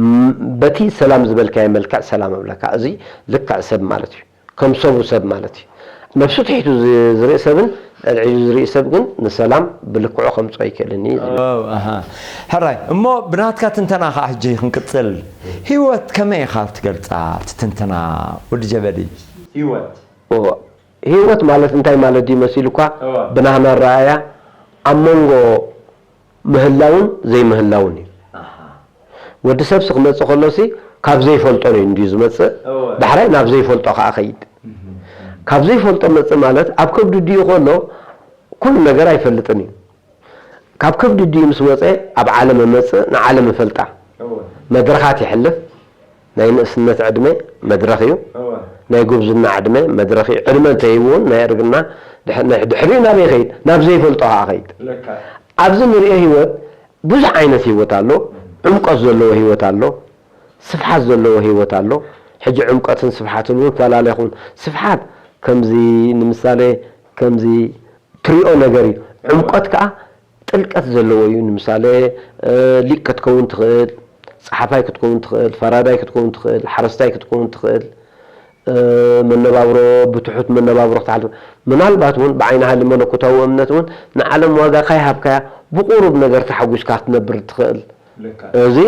ም-፣ በቲ ሰላም ዝበልካዮ መልክዕ ሰላም እብለካ። እዚ ልክዕ ሰብ ማለት እዩ። ከም ሰቡ ሰብ ማለት እዩ። ነብሱ ትሒቱ ዝ-፣ ዝርኢ ሰብን ኣልዒሉ ዝርኢ ሰብ ግን ንሰላም ብልክዑ ከምጽኦ ኣይክእልን እዩ ዝብል። ኦ፣ ኣሃ። ሕራይ፣ እሞ ብናትካ ትንተና ኸዓ ሕጂ ክንቅጽል። ህይወት ከመይ ኢኻ ትገልጻ? እቲ ትንተና ወዲ ጀበሊ። ህይወት። እዎ። ህይወት ማለት እንታይ ማለት ድዩ መሲሉኳ? እወ። ብናህና ኣረኣእያ ኣብ መንጎ ምህላውን ዘይምህላውን እዩ። ኣሃ። ወዲ ሰብሲ ክመጽእ ከሎሲ ካብ ዘይፈልጦ እዩ እንድዩ ዝመጽእ። እወ። ዳሕራይ ናብ ዘይፈልጦ ከኣ ኸይድ። እህ። ካብ ዘይፈልጦ መጽእ ማለት ኣብ ከብዱ ድዩ ከሎ ኩሉ ነገር ኣይፈልጥን እዩ። ካብ ከብዲ ድዩ ምስ ወጸ ኣብ ዓለም እመጽእ፣ ንዓለም እፈልጣ። እወ። መድረኻት ይሕልፍ። ናይ ንእስነት ዕድመ መድረኽ እዩ። እወ። ናይ ጉብዝና ዕድመ መድረኽ እዩ። ዕድመ እንተይህቡ እውን ናይ እርግና ድሕ-፣ ናይ ድሕሪኡ ናበይ ይኸይድ? ናብ ዘይፈልጦ ከኣ ኸይድ። ለካ። ኣብዚ ንሪኦ ህይወት ብዙሕ ዓይነት ህይወት ኣሎ። ዕምቆት ዘለዎ ህይወት ኣሎ። ስፍሓት ዘለዎ ህይወት ኣሎ። ሕጂ ዕምቆትን ስፍሓትን እውን ፈላለ ይኸውን። ስፍሓት ከምዚ ንምሳሌ ከምዚ ትሪኦ ነገር እዩ። ዕምቆት ከኣ ጥልቀት ዘለዎ እዩ። ንምሳሌ፣ እ፣ ሊቅ ክትከውን ትኽእል፣ ጸሓፋይ ክትከውን ትኽእል፣ ፈራዳይ ክትከውን ትኽእል፣ ሓረስታይ ክትከውን ትኽእል፣ እ፣ መነባብሮ፣ ብትሑት መነባብሮ ክትሓልፍ፣ ምናልባት እውን ብዓይኒ ሃሊ መለኮታዊ እምነት እውን ንዓለም ዋጋ ካይሃብካያ ብቁሩብ ነገር ተሓጒስካ ክትነብር ትኽእል። ልክዕ። እዚ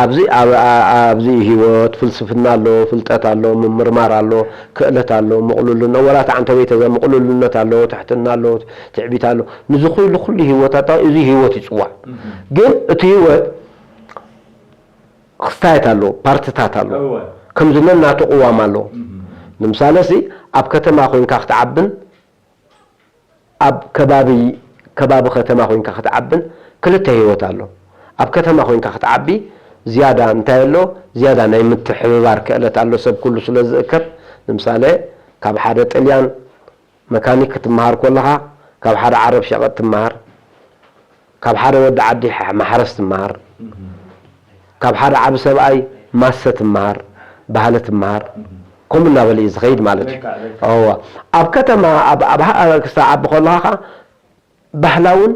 ኣብዚ ኣብ- ኣ- ኣብዚ ህይወት ፍልስፍና ኣሎ፣ ፍልጠት ኣሎ፣ ምምርማር ኣሎ፣ ክእለት ኣሎ፣ ምቕሉልነት፣ ወላ እቲ ዓንተበይ ተዘ ምቕሉልነት ኣሎ፣ ትሕትና ኣሎ፣ ትዕቢት ኣሎ። ንዚ ኩሉ ኩሉ ህይወታት እዚ ህይወት ይጽዋዕ። ግን እቲ ህይወት ክስታየት ኣሎ፣ ፓርትታት ኣሎ። ከምዚ ለ ናቱ ቅዋም ኣሎ። ንምሳሌ ሲ ኣብ ከተማ ኮይንካ ክትዓብን ኣብ ከባቢ ከባቢ ከተማ ኮይንካ ክትዓብን ክልተ ህይወት ኣሎ። ኣብ ከተማ ኮይንካ ክትዓቢ ዝያዳ እንታይ ኣሎ? ዝያዳ ናይ ምትሕብባር ክእለት ኣሎ። ሰብ ኩሉ ስለ ዝእከብ፣ ንምሳሌ ካብ ሓደ ጥልያን መካኒክ ክትመሃር ከለኻ ካብ ሓደ ዓረብ ሸቐጥ ትመሃር፣ ካብ ሓደ ወዲ ዓዲ ማሕረስ ትመሃር፣ ካብ ሓደ ዓቢ ሰብኣይ ማሰ ትመሃር፣ ባህሊ ትመሃር፣ ከምኡ እናበለ እዩ ዝኸይድ ማለት እዩ። እዋ ኣብ ከተማ ኣብ ኣብ ሃ- ክስተዓቢ ከለኻ ከዓ ባህላውን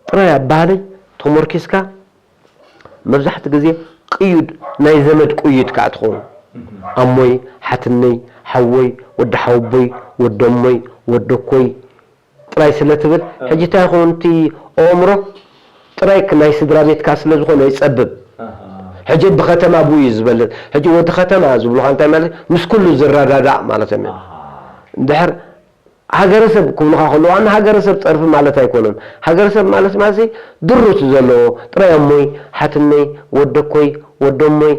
ጥራይ ኣብ ባህሊ ተሞርኪስካ መብዛሕትኡ ግዜ ቅዩድ ናይ ዘመድ ቅዩድ ከዓ ትኸውን። ኣሞይ፣ ሓትነይ፣ ሓወይ፣ ወዲ ሓወቦይ፣ ወደሞይ፣ ወደኮይ ጥራይ ስለ ትብል ሕጂ እንታይ ይኸውን እቲ ኣእምሮ ጥራይ ናይ ስድራ ቤትካ ስለ ዝኾነ ይጸብብ። ሕጂ ብከተማ ብኡ እዩ ዝበልጽ። ሕጂ ወዲ ከተማ ዝብሉኻ እንታይ ማለት ምስ ኩሉ ዝረዳዳእ ማለት እዮም። እንድሕር ሃገረሰብ ክብሉኻ ከለዉ ዋና ሃገረሰብ ጸርፊ ማለት ኣይኮነን። ሃገረሰብ ማለት ማለት ድሩት ዘለዎ ጥራይ ኣሞይ፣ ሓትነይ፣ ወደኮይ፣ ወደሞይ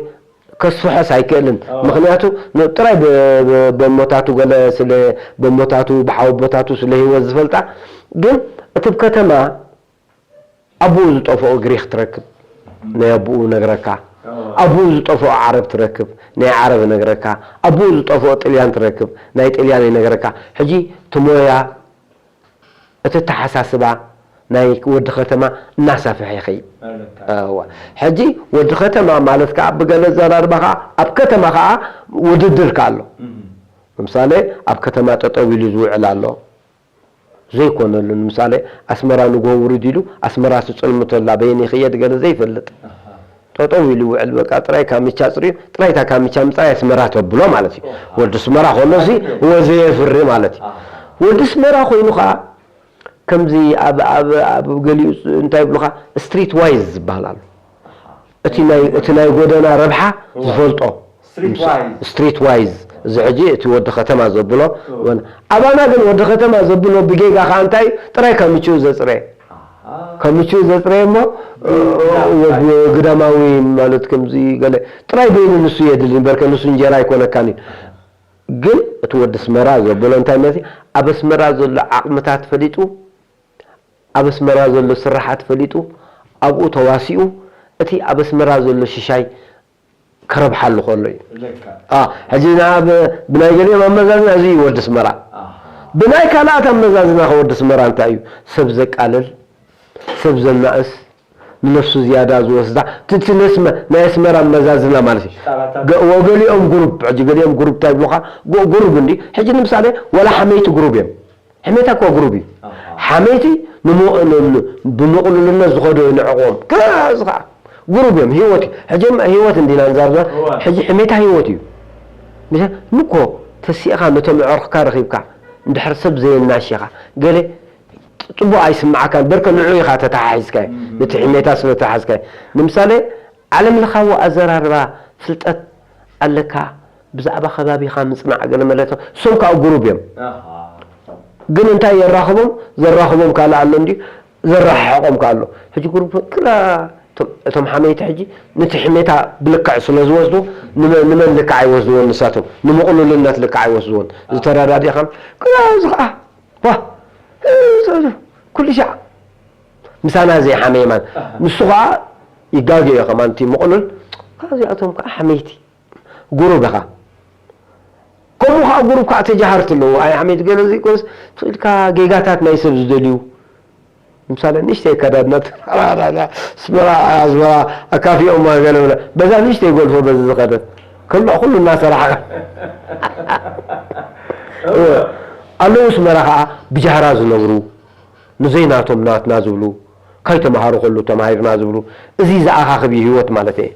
ከስፍሖስ ኣይክእልን። ምኽንያቱ ን- ጥራይ ብ- ብ- በሞታቱ ገለ ስለ በሞታቱ ብሓወቦታቱ ስለ ህይወት ዝፈልጣ። ግን እቲ ብ ከተማ ኣቦኡ ዝጠፍኦ ግሪኽ ትረክብ፣ ናይ ኣቦኡ ነግረካ። ኣቦኡ ዝጠፍኦ ዓረብ ትረክብ፣ ናይ ዓረብ ነግረካ። ኣቦኡ ዝጠፍኦ ጥልያን ትረክብ፣ ናይ ጥልያን ይነግረካ። ሕጂ እቲ ሞያ እቲ ኣተሓሳስባ ናይ ወዲ ከተማ እናሰፍሐ ይኸይድ። እዋ ሕጂ ወዲ ከተማ ማለት ከዓ ብገለ ዘራርባ ከዓ ኣብ ከተማ ከዓ ውድድር ከዓ ኣሎ። ንምሳሌ ኣብ ከተማ ጠጠው ኢሉ ዝውዕል ኣሎ ዘይኮነሉ። ንምሳሌ ኣስመራ ንግሆ ውርድ ኢሉ ኣስመራ ትጽልምተላ በየን ይኽየድ ገለ ዘይፈልጥ ጠጠው ኢሉ ይውዕል። በቃ ጥራይ ካምቻ ጽርዩ ጥራይ እታ ካምቻ ምጽራይ ኣስመራ ተብሎ ማለት እዩ። ወዲ ኣስመራ ከሎ ሲ ወዘየፍሪ ማለት እዩ። ወዲ ኣስመራ ኮይኑ ከዓ ከምዚ ኣብ ኣብ ኣብ ገሊኡ እንታይ ይብሉኻ ስትሪት ዋይዝ ዝበሃል ኣሎ። እቲ ናይ እቲ ናይ ጎደና ረብሓ ዝፈልጦ ስትሪት ዋይዝ እዚ ሕጂ እቲ ወዲ ከተማ ዘብሎ ወን ኣባና ግን ወዲ ከተማ ዘብሎ ብጌጋ ከዓ እንታይ ጥራይ ካብ ምችኡ ዘጽረ ካብ ምችኡ ዘጽረ እሞ ግዳማዊ ማለት ከምዚ ገለ ጥራይ በይኑ ንሱ የድሊ እምበርከ ንሱ እንጀራ ኣይኮነካን እዩ። ግን እቲ ወዲ ኣስመራ ዘበሎ እንታይ ማለት እዩ? ኣብ ኣስመራ ዘሎ ዓቕምታት ፈሊጡ ኣብ ኣስመራ ዘሎ ስራሓት ፈሊጡ ኣብኡ ተዋሲኡ እቲ ኣብ ኣስመራ ዘሎ ሽሻይ ከረብሓሉ ከሎ እዩ። ሕጂ ንኣ ብናይ ገሊኦም ኣመዛዝና እዚ እዩ ወዲ ኣስመራ። ብናይ ካልኣት ኣመዛዝና ከ ወዲ ኣስመራ እንታይ እዩ? ሰብ ዘቃልል፣ ሰብ ዘናእስ፣ ንነፍሱ ዝያዳ ዝወስዳ ትትነስመ ናይ ኣስመራ ኣመዛዝና ማለት እዩ። ገ- ወገሊኦም ግሩፕ ሕጂ ገሊኦም ግሩፕ እንታይ ይብሉኻ? ጎ- ግሩፕ እንዲ ሕጂ ንምሳሌ ወላ ሓመይቲ ግሩፕ እዮም። ሕሜታ እኮ ግሩፕ እዩ። ሓመይቲ ንሞ- ን- ን- ብምቕሉልነት ዝኸዶ ንዕቆም ከዚ ከዓ ግሩፕ እዮም። ህይወት እዩ። ሕጂ ህይወት እንዲና ንዛርዛ ሕጂ ሕሜታ ህይወት እዩ። ምሽ- ንኮ ተሲእኻ ነቶም ዕርኽካ ረኺብካ እንድሕር ሰብ ዘየናሽኻ ገለ ጽቡቕ ኣይስምዓካን በርከ ንዑ ኢኻ ተተሓሒዝካዮ ነቲ ሕሜታ ስለ ተሓዝካዮ ንምሳሌ ዓለም ለኻዊ ኣዘራርባ ፍልጠት ኣለካ ብዛዕባ ከባቢኻ ምጽናዕ ገለ መለቶ እሶም ከዓ ጉሩብ እዮም ግን እንታይ የራኽቦም ዘራኽቦም ካልእ ኣሎ እንዲ ዘራሕቆም ከ ኣሎ ሕጂ ጉሩብ ክላ እቶም ሓመይቲ ሕጂ ነቲ ሕሜታ ብልክዕ ስለ ዝወስዱ ንመን ልክዕ ኣይወስድዎን ንሳቶም ንምቕሉልነት ልክዕ ኣይወስድዎን ዝተረዳዲእኻም ክላ እዚ ከዓ ዋ ኩሉ ሻዕ ምሳና ዘይሓመየ ማለት ንሱ ከዓ ይጋገዮ ከማን እቲ ምቕሉል ካብዚኣቶም ከዓ ሓመይቲ ጉሩብ ኢኻ ከምኡ ከዓ ጉሩብ ከዓ ተጃሃርቲ ኣለዉ ኣይ ሓመይቲ ገለ ዘይኮነስ ትኽእልካ ጌጋታት ናይ ሰብ ዝደልዩ ንምሳሌ ንእሽተይ ኣከዳድና ኣስመራ ኣስመራ ኣካፊኦም ገለ በዛ ንእሽተይ ጎልፎ በዚ ዝኸደ ከሎ ኩሉ እናሰራሕካ ኣለዉ ኣስመራ ከዓ ብጃህራ ዝነብሩ ንዘይናቶም ናትና ዝብሉ ካይተምሃሩ ከሉ ተማሂርና ዝብሉ እዚ ዝኣኻኽብ እዩ ህይወት ማለት እየ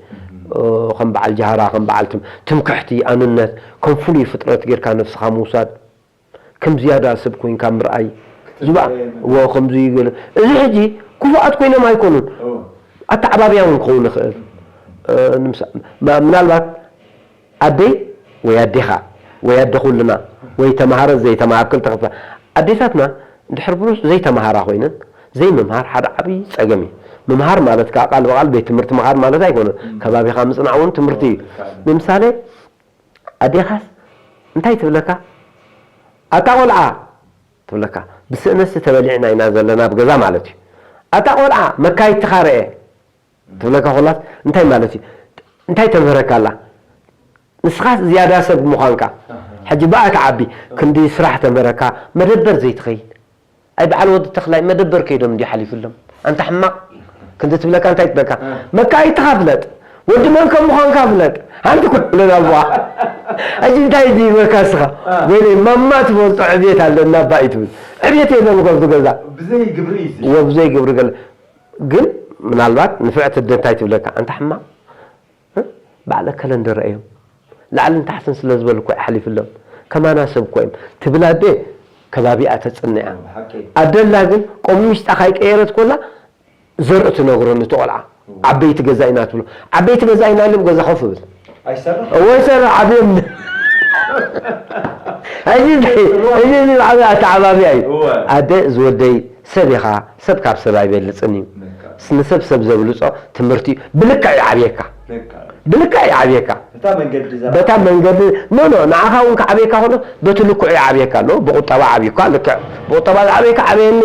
ከም በዓል ጃህራ ከም በዓል ትምክሕቲ ኣንነት ከም ፍሉይ ፍጥረት ጌርካ ነፍስኻ ምውሳድ ከም ዝያዳ ሰብ ኮይንካ ምርኣይ ዝባ ወ ከምዚ ገለ እዚ ሕጂ ክፉኣት ኮይኖም ኣይኮኑን ኣተዓባብያ እውን ክኸውን ይኽእል። እ፣ ንምሳ-፣ ማ-፣ ምናልባት ኣደይ ወይ ኣዴኻ ወይ ኣደ ኩልና ወይ ተማሃረ ዘይተማሃር ክልተ ክፋ-፣ ኣዴታትና እንድሕር ብሉስ ዘይተማሃራ ኮይነን ዘይምምሃር ሓደ ዓብዪ ጸገም እዩ። ምምሃር ማለት ከዓ ቃል ብቓል ቤት ትምህርቲ ምኻድ ማለት ኣይኮነን። ከባቢኻ ምጽናዕ እውን ትምህርቲ እዩ። ንምሳሌ ኣዴኻስ እንታይ ትብለካ? ኣታ ቆልዓ ትብለካ። ብስእነሲ ተበሊዕና ኢና ዘለና ኣብ ገዛ ማለት እዩ። ኣታ ቆልዓ መካይትኻ ርኤ ትብለካ። ኮላስ እንታይ ማለት እዩ? እንታይ ተምህረካ ኣላ? ንስኻስ ዝያዳ ሰብ ምዃንካ። ሕጂ ብኣ ትዓቢ። ክንዲ ስራሕ ተምህረካ፣ መደበር ዘይትኸይድ። ኣይ በዓል ወዲ ተኽላይ መደበር ከይዶም እንዲ ሓሊፍሎም። ኣንታ ሕማቕ። ክንዲ ትብለካ እንታይ ትብለካ? መካይትኻ ፍለጥ። ወዲ መን ከም ምዃንካ ፍለጥ። ሓንቲ ኩሕለን ኣቦኣ። ሕጂ እንታይ ድይበካ እስኻ? ወይለይ ማማ ትፈልጦ ዕብየት ኣለና ኣባ እዩ ትብል። ዕብየት የለን እኮ ኣብዚ ገዛ። ብዘይ ግብሪ እዩ እዚ። ወብዘይ ግብሪ ገለ። ግን ምናልባት ንፍዕቲ ኣደ እንታይ ትብለካ? ኣንታ ሕማቕ። እ? ባዕለ ከለንደር እዮም። ላዕልን ታሕትን ስለ ዝበሉ እኮ ይሓሊፍሎም። ከማና ሰብ እኮ እዮም። ትብል ኣደ ከባቢኣ ተጽንዕ እያ። ሓቂ። ኣደላ ግን ቆሚሽጣ ካይቀየረት ኮላ ዘርኢ ትነግሮ ነቲ ቆልዓ። ዓበይቲ ገዛ ኢና ትብሎ። ዓበይቲ ገዛ ኢና ኢሎም ገዛ ኮፍ ብል። ኣይሰርሕ? እወ ይሰርሕ፣ ዓብዮም። እዚ፣ እዚ፣ እዚ ዓቢ ኣተዓባብያ እዩ። እወ። ኣደ ዝወደይ ሰብ ኢኻ፣ ሰብ ካብ ሰብ ኣይበልጽን እዩ። ልክዕ። ንሰብ ሰብ ዘብልጾ ትምህርቲ እዩ። ብልክዕ ይዓብየካ። ልክዕ። ብልክዕ ይዓብየካ። እታ መንገዲ ዘርኣ። በታ መንገዲ፣ ኖ፣ ኖ፣ ንዓኻ እውን ክዓብየካ ከሎ በቲ ልክዑ ይዓብየካ ኣሎ። ብቁጠባ ዓብዩካ፣ ልክዕ። ብቁጠባ ዝዓብየካ ዓብየኒ፣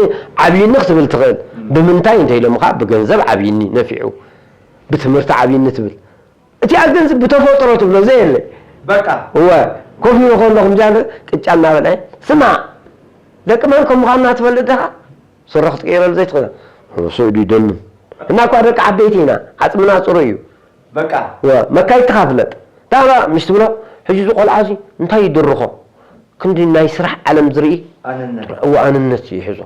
ዓብይኒ ክትብል ትኽእል። እም። ብምንታይ እንተ ኢሎምኻ፣ ብገንዘብ ዓብይኒ፣ ነፊዑ። ብትምህርቲ ዓብይኒ ትብል። እቲኣ ግን ብተፈጥሮ ትብሎ ዘየለ። በቃ። እወ፣ ኮፍ ኢሉ ከሎ ከምዚኣ ቅጫ እናበልዐ፣ ስማዕ፣ ደቂ መን ከም ምዃንና ትፈልጥ ዲኻ? ስረ ክትቅይረሉ ዘይትኽእል። ስእዱ ይደኑ። እና እኳ ደቂ ዓበይቲ ኢና፣ ዓጽምና ጽሩይ እዩ። በቃ። እወ፣ መካይድትኻ ፍለጥ። ታባ ምሽ ትብሎ፣ ሕጂ እዚ ቆልዓ እዚ እንታይ ይድርኾ? ክንዲ ናይ ስራሕ ዓለም ዝርኢ ኣነነት። እወ፣ ኣነነት እዩ ይሕዞ።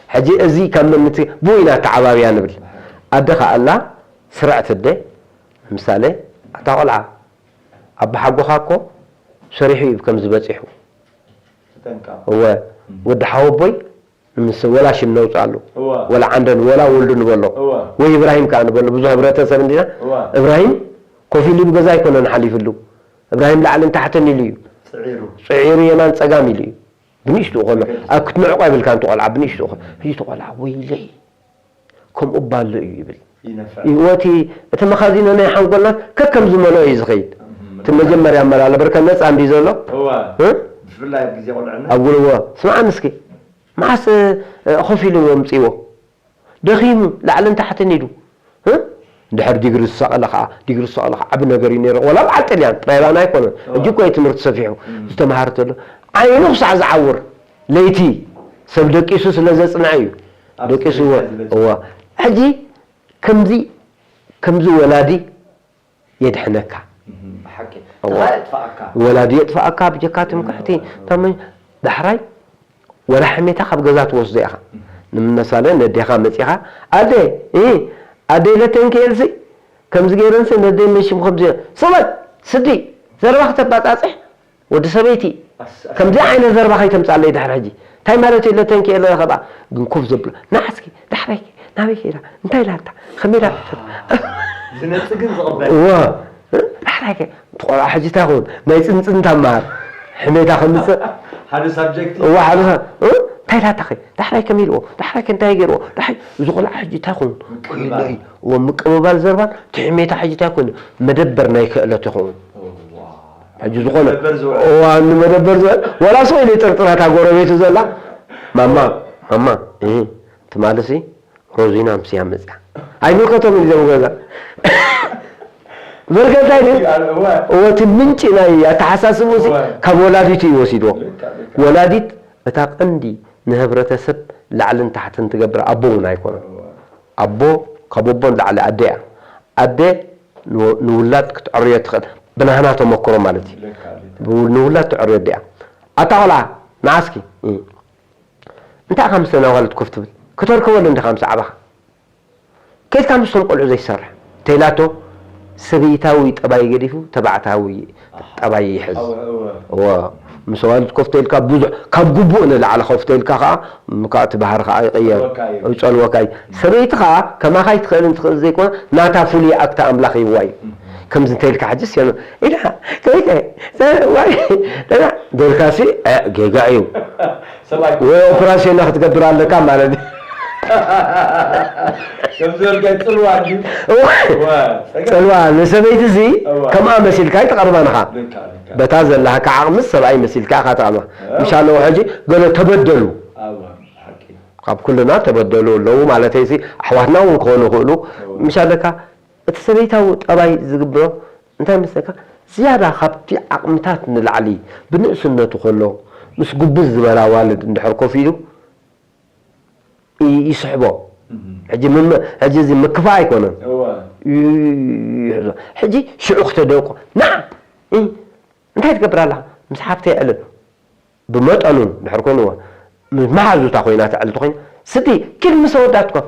ሕጂ እዚ ካብ መን እቲ ብኡ ኢና ተዓባብያ ንብል። ኣደ ኸኣ ኣላ ስርዕቲ ኣደ፣ ምሳሌ፣ ኣታ ቆልዓ፣ ኣቦ ሓጎኻ እኮ ሰሪሑ እዩ ከምዚ በጺሑ። ተጠንቀቕ። እወ፣ እም። ወዲ ሓወቦይ፣ ምስ ወላ ሽም ነውጽኣሉ። እወ። ወላ ዓንደን፣ ወላ ወልዱ ንበሎ። እወ። ወይ እብራሂም ከኣ ንበሎ። ብዙሕ ህብረተሰብ እንዲና። እወ። እብራሂም ኮፍ ኢሉ ብገዛ ኣይኮነን ሓሊፍሉ። እብራሂም ላዕልን ታሕትን ኢሉ እዩ። ጽዒሩ። ጽዒሩ የማን ጸጋም ኢሉ እዩ። ብንእሽቱ እኮ ኣሎ። ትክክል። ኣብ ክትንዕቆ ኣይብልካን፣ እቲ ቆልዓ ብንእሽቱ እኮ። ሕጂ እቲ ቆልዓ፣ "ወይለይ፣ ከምኡ እባ ኣሎ እዩ" ይብል። ይነፍዕ። ይወቲ፣ እቲ መኻዚኖ ናይ ሓንጎልና ከከም ዝመልኦ እዩ ዝኸይድ። እም፣ እቲ መጀመርያ ኣመላለበርከ ነጻ እንዲ ዘሎ? እወ። እ? ብፍላይ ኣብ ግዜ ቆልዕነት። ኣብ ጉልቦ። ስምዓኒ እስኪ። መዓስ፣ እ፣ ኮፍ ኢሉ ኣምጺእዎ? ደኺሙ፣ ላዕልን ታሕትን ኢሉ። እ? እንድሕር ዲግሪ ዝሰቐለ ኸዓ፣ ዲግሪ ዝሰቐለ ኸዓ ዓቢ ነገር እዩ ነይሩ። ወላ በዓል ጥልያን፣ ጥራይ ባና ኣይኮነን። እወ። ሕጂ እኮ እዩ ትምህርቲ ሰፊሑ። እም። ዝተምሃረ ተሎ፣ ዓይኑ ክሳዕ ዝዓውር፣ ለይቲ ሰብ ደቂሱ ስለ ዘጽንዐ እዩ። ኣብ ደቂሱ ስደት እወ፣ ዝበጽሕ። እወ። ሕጂ ከምዚ፣ ከምዚ ወላዲ የድሕነካ። እም፣ ብሓቂ። እወ። ድኻ የጥፍኣካ። ወላዲ የጥፍኣካ፣ ብጀካ ትምክሕቲ። እም። ታመ-፣ ዳሕራይ ወላ ሕሜታ ካብ ገዛ ትወስዶ ኢኻ። እም። ንምሳሌ፣ ነዴኻ መጺኻ፣ "ኣደ፣ እ፣ ኣደ ለተንኪኤልሲ፣ ከምዚ ገይረንሲ ነደይ መሽም ከምዚ ገይረ-" ሰበት፣ ስዲ፣ ዘረባ ክተባጻጽሕ፣ ወዲ ሰበይቲ፣ ኣስ-፣ ከምዚ ዓይነት ዘረባ ከይተምጻለይ ድሕሪ ሕጂ። እንታይ ማለት እዩ? ለተንኪኤለ ከባ፣ ግን ኮፍ ዘብሎ፣ "ንዓ እስኪ፣ ዳሕራይ ከ-፣ ናበይ ከይዳ? እንታይ ኢላታ? ከመይ ኢላታ?" ዝነጽግን ዝቕበል። እዋ። ዳሕራይ ከ-፣ እቲ ቆልዓ ሕጂ እንታይ ይኸውን? ናይ ጽንጽንታ እምበኣር። ሕሜታ ከምጽእ። ሓደ ሳብጀክት። እዋ፣ ሓደ ሳ-፣ እ? እንታይ ኢላታ ከ? ዳሕራይ ከመይ ኢልዎ? ዳሕራይ ከ እንታይ ገይርዎ? ዳሕራይ፣ እዚ ቆልዓ ሕጂ እንታይ ይኸውን? ምቅብባል። ወይለይ። እዋ፣ ምቅብባል ዘረባን፣ እቲ ሕሜታ ሕጂ እንታይ ይኸውን? መደበር ናይ ክእለት ይኸውን። እዋ። ሕጂ ዝኾነ መደበር ዝውዕል። እዋ፣ ንመደበር ዝውዕል። ወላ ስቕ ኢሉ ይጥርጥራ እታ ጎረቤቱ ዘላ። "ማማ፣ ማማ፣ እ፣ ትማልሲ ሮዚና ኣምስያ መጽያ። ኣይምልከቶም እዩ ዞም ገዛ." በርከታይ ድዩ? እወ። እወ፣ እቲ ምንጪ ናይ ኣተሓሳስብኡ እዚ እወ። ካብ ወላዲቱ እዩ ወሲድዎ። ልክዕ፣ ልክዕ። ወላዲት እታ ቀንዲ ንህብረተሰብ ላዕልን ታሕትን ትገብር፣ ኣቦ እውን ኣይኮነን። እወ። ኣቦ ካብ ኣቦ ንላዕሊ ኣደ እያ። ኣደ ንወ-፣ ንውላድ ክትዕርዮ ትኽእል። ብናህና ተመክሮ ማለት እዩ። ልክዕ፣ ልክዕ። ብው-፣ ንውላድ ትዕርዮ ኣደ እያ። ኣታ ቆልዓ፣ ንዓ እስኪ፣ እ፣ እንታይ ኢኻ ምስ ነዋልድ ኮፍ ትብል? ከተርከበሉ እንዲኻ ምስ ዓባኻ። ከይድካ ምስቶም ቆልዑ ዘይሰርሕ። ተይላቶ ሰበይታዊ ጠባይ ገዲፉ ተባዕታዊ ጠባይ ይሕዝ። እወ፣ እወ። እወ። ምስ ኣዋልድ ኮፍ ተልካ ብዙሕ ካብ ግቡእ ንላዕሊ ኮፍ ተልካ ከኣ ምካ እቲ ባህሪ ከኣ ይቕየር። ይጸልወካ እዩ። ይጸልወካ እዩ። ሰበይቲ ከኣ ከማኻ ኣይትኽእልን ትኽእል ዘይኮነ ናታ ፍሉይ ኣክታ ኣምላኽ ይህብዋ እዩ። ከምዚ እንተልካ ሕጅስ የም-፣ ኢላ፣ ከመይ ከ-፣ ሰ-፣ ዋይ፣ ደና፣ ደልካሲ፣ እ፣ ጌጋ እዩ። ሰብኣይ ወይ ኦፕራሲዮን ክትገብር ኣለካ ማለት እዩ። ከም ዝበልካ ጽልዋ እንድዩ። እዋ፣ እዋ፣ ጸገም። ጽልዋ ንሰበይቲ እዚ እዋ። ከምኣ መሲልካ ኣይትቐርባን ኢኻ። ልካ፣ ልካ። በታ ዘለካ ዓቕምስ ሰብኣይ መሲልካ ኢኻ ትቐርባ። እዋ። ምሻለዉ ሕጂ ገለ ተበደሉ። እዋ፣ ሓቂ። ካብ ኩልና ተበደሉ ኣለዉ ማለተይሲ ኣሕዋትና እውን ክኾኑ ይኽእሉ። እዋ። ምሻለካ እቲ ሰበይታዊ ጠባይ ዝግብሮ እንታይ መስለካ? ዝያዳ ካብቲ ዓቕምታት ንላዕሊ ብንእስነቱ ከሎ ምስ ጉብዝ ዝበላ ኣዋልድ እንድሕር ኮፍ ኢሉ ይ-፣ ይስሕቦ። እህ። ሕጂ ምም-፣ ሕጂ እዚ ምክፋእ ኣይኮነን። እዋ። ይ-፣ ይሕዞ። ሕጂ ሽዑ ክተደቁ፣ "ንዓ፣ እ፣ እንታይ ትገብር ኣለኻ? ምስ ሓፍተይ ኣዕልል." ብመጠኑን ድሕር ኮይንዎ፣ ምስ መሓዙታ ኮይና ተዕልል ተኾይና፣ "ስዲ፣ ኪድ ምስ ኣወዳት ኮፍ."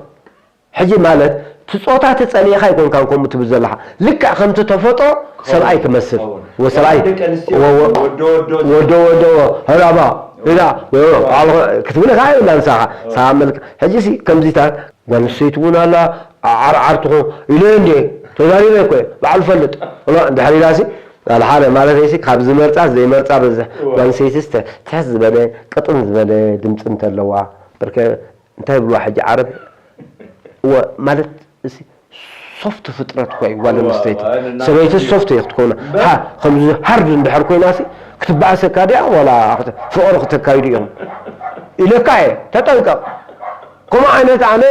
ሕጂ ማለት፣ እቲ ጾታ ተጸሊእኻ ኣይኮንካን ከምኡ ትብል ዘለኻ። ልክዕ ከምቲ ተፈጥሮ ሰብኣይ ክመስል። ክኸውን። ወሰብኣይ፣ ደቂ ኣንስትዮ ወ-፣ ወ-፣ ወዶ ወዶ ወዶ ወዶ፣ ህላባ፣ ህላ፣ ወ-፣ ወ-፣ ክትብል ኢኻ የብላን ንስኻ። እዋ። ንስኻ መልክ-፣ ሕጂ ሲ ከምዚታት ጓል ኣንስተይቲ እውን ኣላ፣ ዓርዓር ትኹን ኢለ እንዴ ተዛሪበ እኮ እየ፣ ባዕሉ ፈልጥ። እሞ እንድሕር ኢላሲ፣ ጓል ሓደ ማለት እየሲ፣ ካብ ዝመርጻስ ዘይመርጻ በዝሕ። እዋ። ጓል ኣንስተይቲስ ተ-፣ ትሕት ዝበለ፣ ቅጥን ዝበለ ድምጺ እንተለዋ፣ በርከ እንታይ ይብልዋ ሕጂ ዓረብ? እወ፣ ማለት እሲ ሶፍት ፍጥረት እኮ እዩ ጓል እዋ፣ ኣንስተይቲ። እዋ፣ እና ሰበይቲ እኮ ሶፍት እየ ክትኮና። እምበር ሃ-፣ ከምዚ ሃርድ እንድሕር ኮይናሲ፣ ክትበኣሰካ ድያ ዋላ ክተ-፣ ፍቕሪ ክተካይዱ ኢኹም? ኢለካ እየ፣ ተጠንቀቕ። ከምኡ ዓይነት ኣነ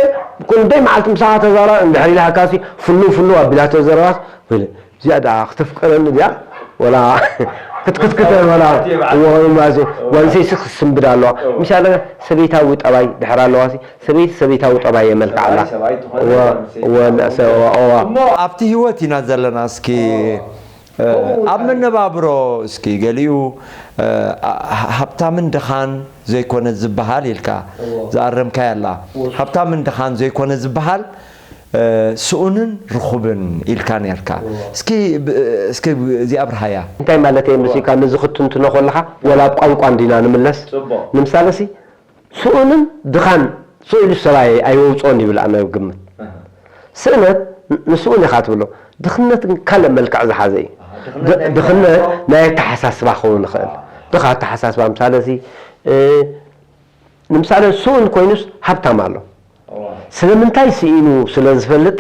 ክንደይ መዓልቲ ምሳኻ ተዛራ እንድሕር ኢላካሲ ፍኑ ፍኑ ኣቢላ ተዘረባስ ወይለ እዚኣ ደኣ ክተፍቅረኒ ድያ ወላ ክትክትክተ ወላ እዎ ማዚ ጓንሰይሲ ክስንብድ ኣለዋ ምሻለ ሰበይታዊ ጠባይ ድሕር ኣለዋሲ ሰበይቲ ሰበይታዊ ጠባይ የመልክዓ ኣላ ሰብኣይ ሰብኣይ ትኾን እዎ ጓንሰይቲ እዎ ትኾን። ሰ- እዎ እሞ ኣብቲ ህይወት ኢና ዘለና እስኪ እ፣ ኣብ መነባብሮ እስኪ ገሊኡ እ፣ አ- ሃብታምን ድኻን ዘይኮነ ዝበሃል ኢልካ እዎ። ዝኣረምካያ ኣላ እዎ። ሃብታምን ድኻን ዘይኮነ ዝበሃል እ፣ ስኡንን ርኹብን ኢልካ ነርካ እዎ። እስኪ ብ- እስኪ እዚኣ ኣብርሃያ እንታይ ማለት እየ መሲልካ ነዚ ክትንትኖ ከለኻ ወላ ኣብ ቋንቋ እንዲና ንምለስ ጽቡቕ። ንምሳለ ሲ ስኡንን ድኻን ስኡን ኢሉ ሰብኣይ ኣይወውፅኦን ይብል ኣነ ግምት። ኣሃ። ስእነት ን-፣ ንስኡን ኢኻ ትብሎ። ድኽነት ግን ካልእ መልክዕ ዝሓዘ እዩ። ኣሃ፣ ድኽነት ድ-፣ ናይ ድኽነት ኣተሓሳስባ። ናይ ኣተሓሳስባ ክኸውን ይኽእል። ኣሃ። ድኻ ኣተሓሳስባ ምሳለ እዚ፣ እ፣ ንምሳሌ ስኡን ኮይኑስ ሃብታም ኣሎ። እዋ። ስለምንታይ ስኢኑ ስለ ዝፈልጥ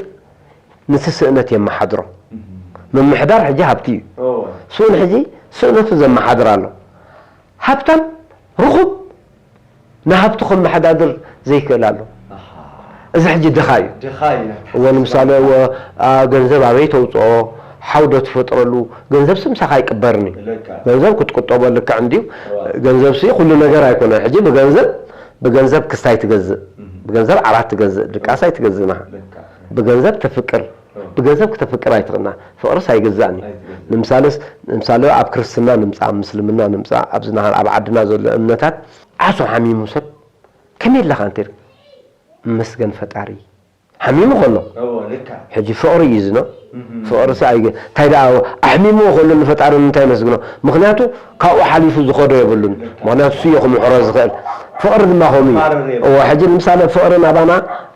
ንቲ ስእነት የመሓድሮ። እህ። ምምሕዳር ሕጂ ሃብቲ እዩ። እዋ። ስኡን ሕጂ ስእነቱ ዘመሓድር ኣሎ። ሃብታም ርኹብ ንሃብቱ ከመሓዳድር ዘይክእል ኣሎ። ኣሃ። እዚ ሕጂ ድኻ እዩ። ድኻ እዩ። እዎ ንምሳሌ እዎ፣ ኣ፣ ገንዘብ ኣበይ ተውፅኦ፣ ሓው ዶ ትፈጥረሉ፣ ገንዘብ ሲ ምሳኻ ኣይቅበርን እዩ። ልክዕ። ገንዘብ ክትቁጠቦ ልክዕ እንድዩ። እዋ። ገንዘብ ሲ ኩሉ ነገር ኣይኮነን። ሕጂ ብገንዘብ፣ ብገንዘብ ክስታይ ትገዝእ፣ እህ። ብገንዘብ ዓራት ትገዝእ፣ ድቃስ ኣይትገዝእን ኢኻ። ልክዕ። ብገንዘብ ተፍቅር፣ እዋ። ብገንዘብ ክተፍቅር ኣይትኽእልና። ፍቕርስ ኣይግዛእን እዩ። ኣይትገዝእን። ንምሳሌስ፣ ንምሳሌ ኣብ ክርስትና ንምፃእ፣ ኣብ ምስልምና ንምፃእ፣ ኣብዚ ናህና ኣብ ዓድና ዘሎ እምነታት ዓሶ ሓሚሙ ሰብ ከመይ ኣለኻ እንተ መስገን ፈጣሪ ሓሚሙ ከሎ እዎ፣ ልካ። ሕጂ ፍቕሪ እዩ ዝኖ። እህ። ፍቕሪ ሲ ኣይገ-፣ እንታይ ደኣ ኣሕሚምዎ ከሎ ንፈጣሪ ንምንታይ የመስግኖ? ምኽንያቱ ካብኡ ሓሊፉ ዝኸዶ የብሉን። ልካ። ምኽንያቱ እሱ እዩ ክምሕሮ ዝኽእል። ፍቕሪ ድማ ከምኡ እዩ። ክማርር የብሉን። እዎ፣ ሕጂ ንምሳሌ ፍቕሪ ናባና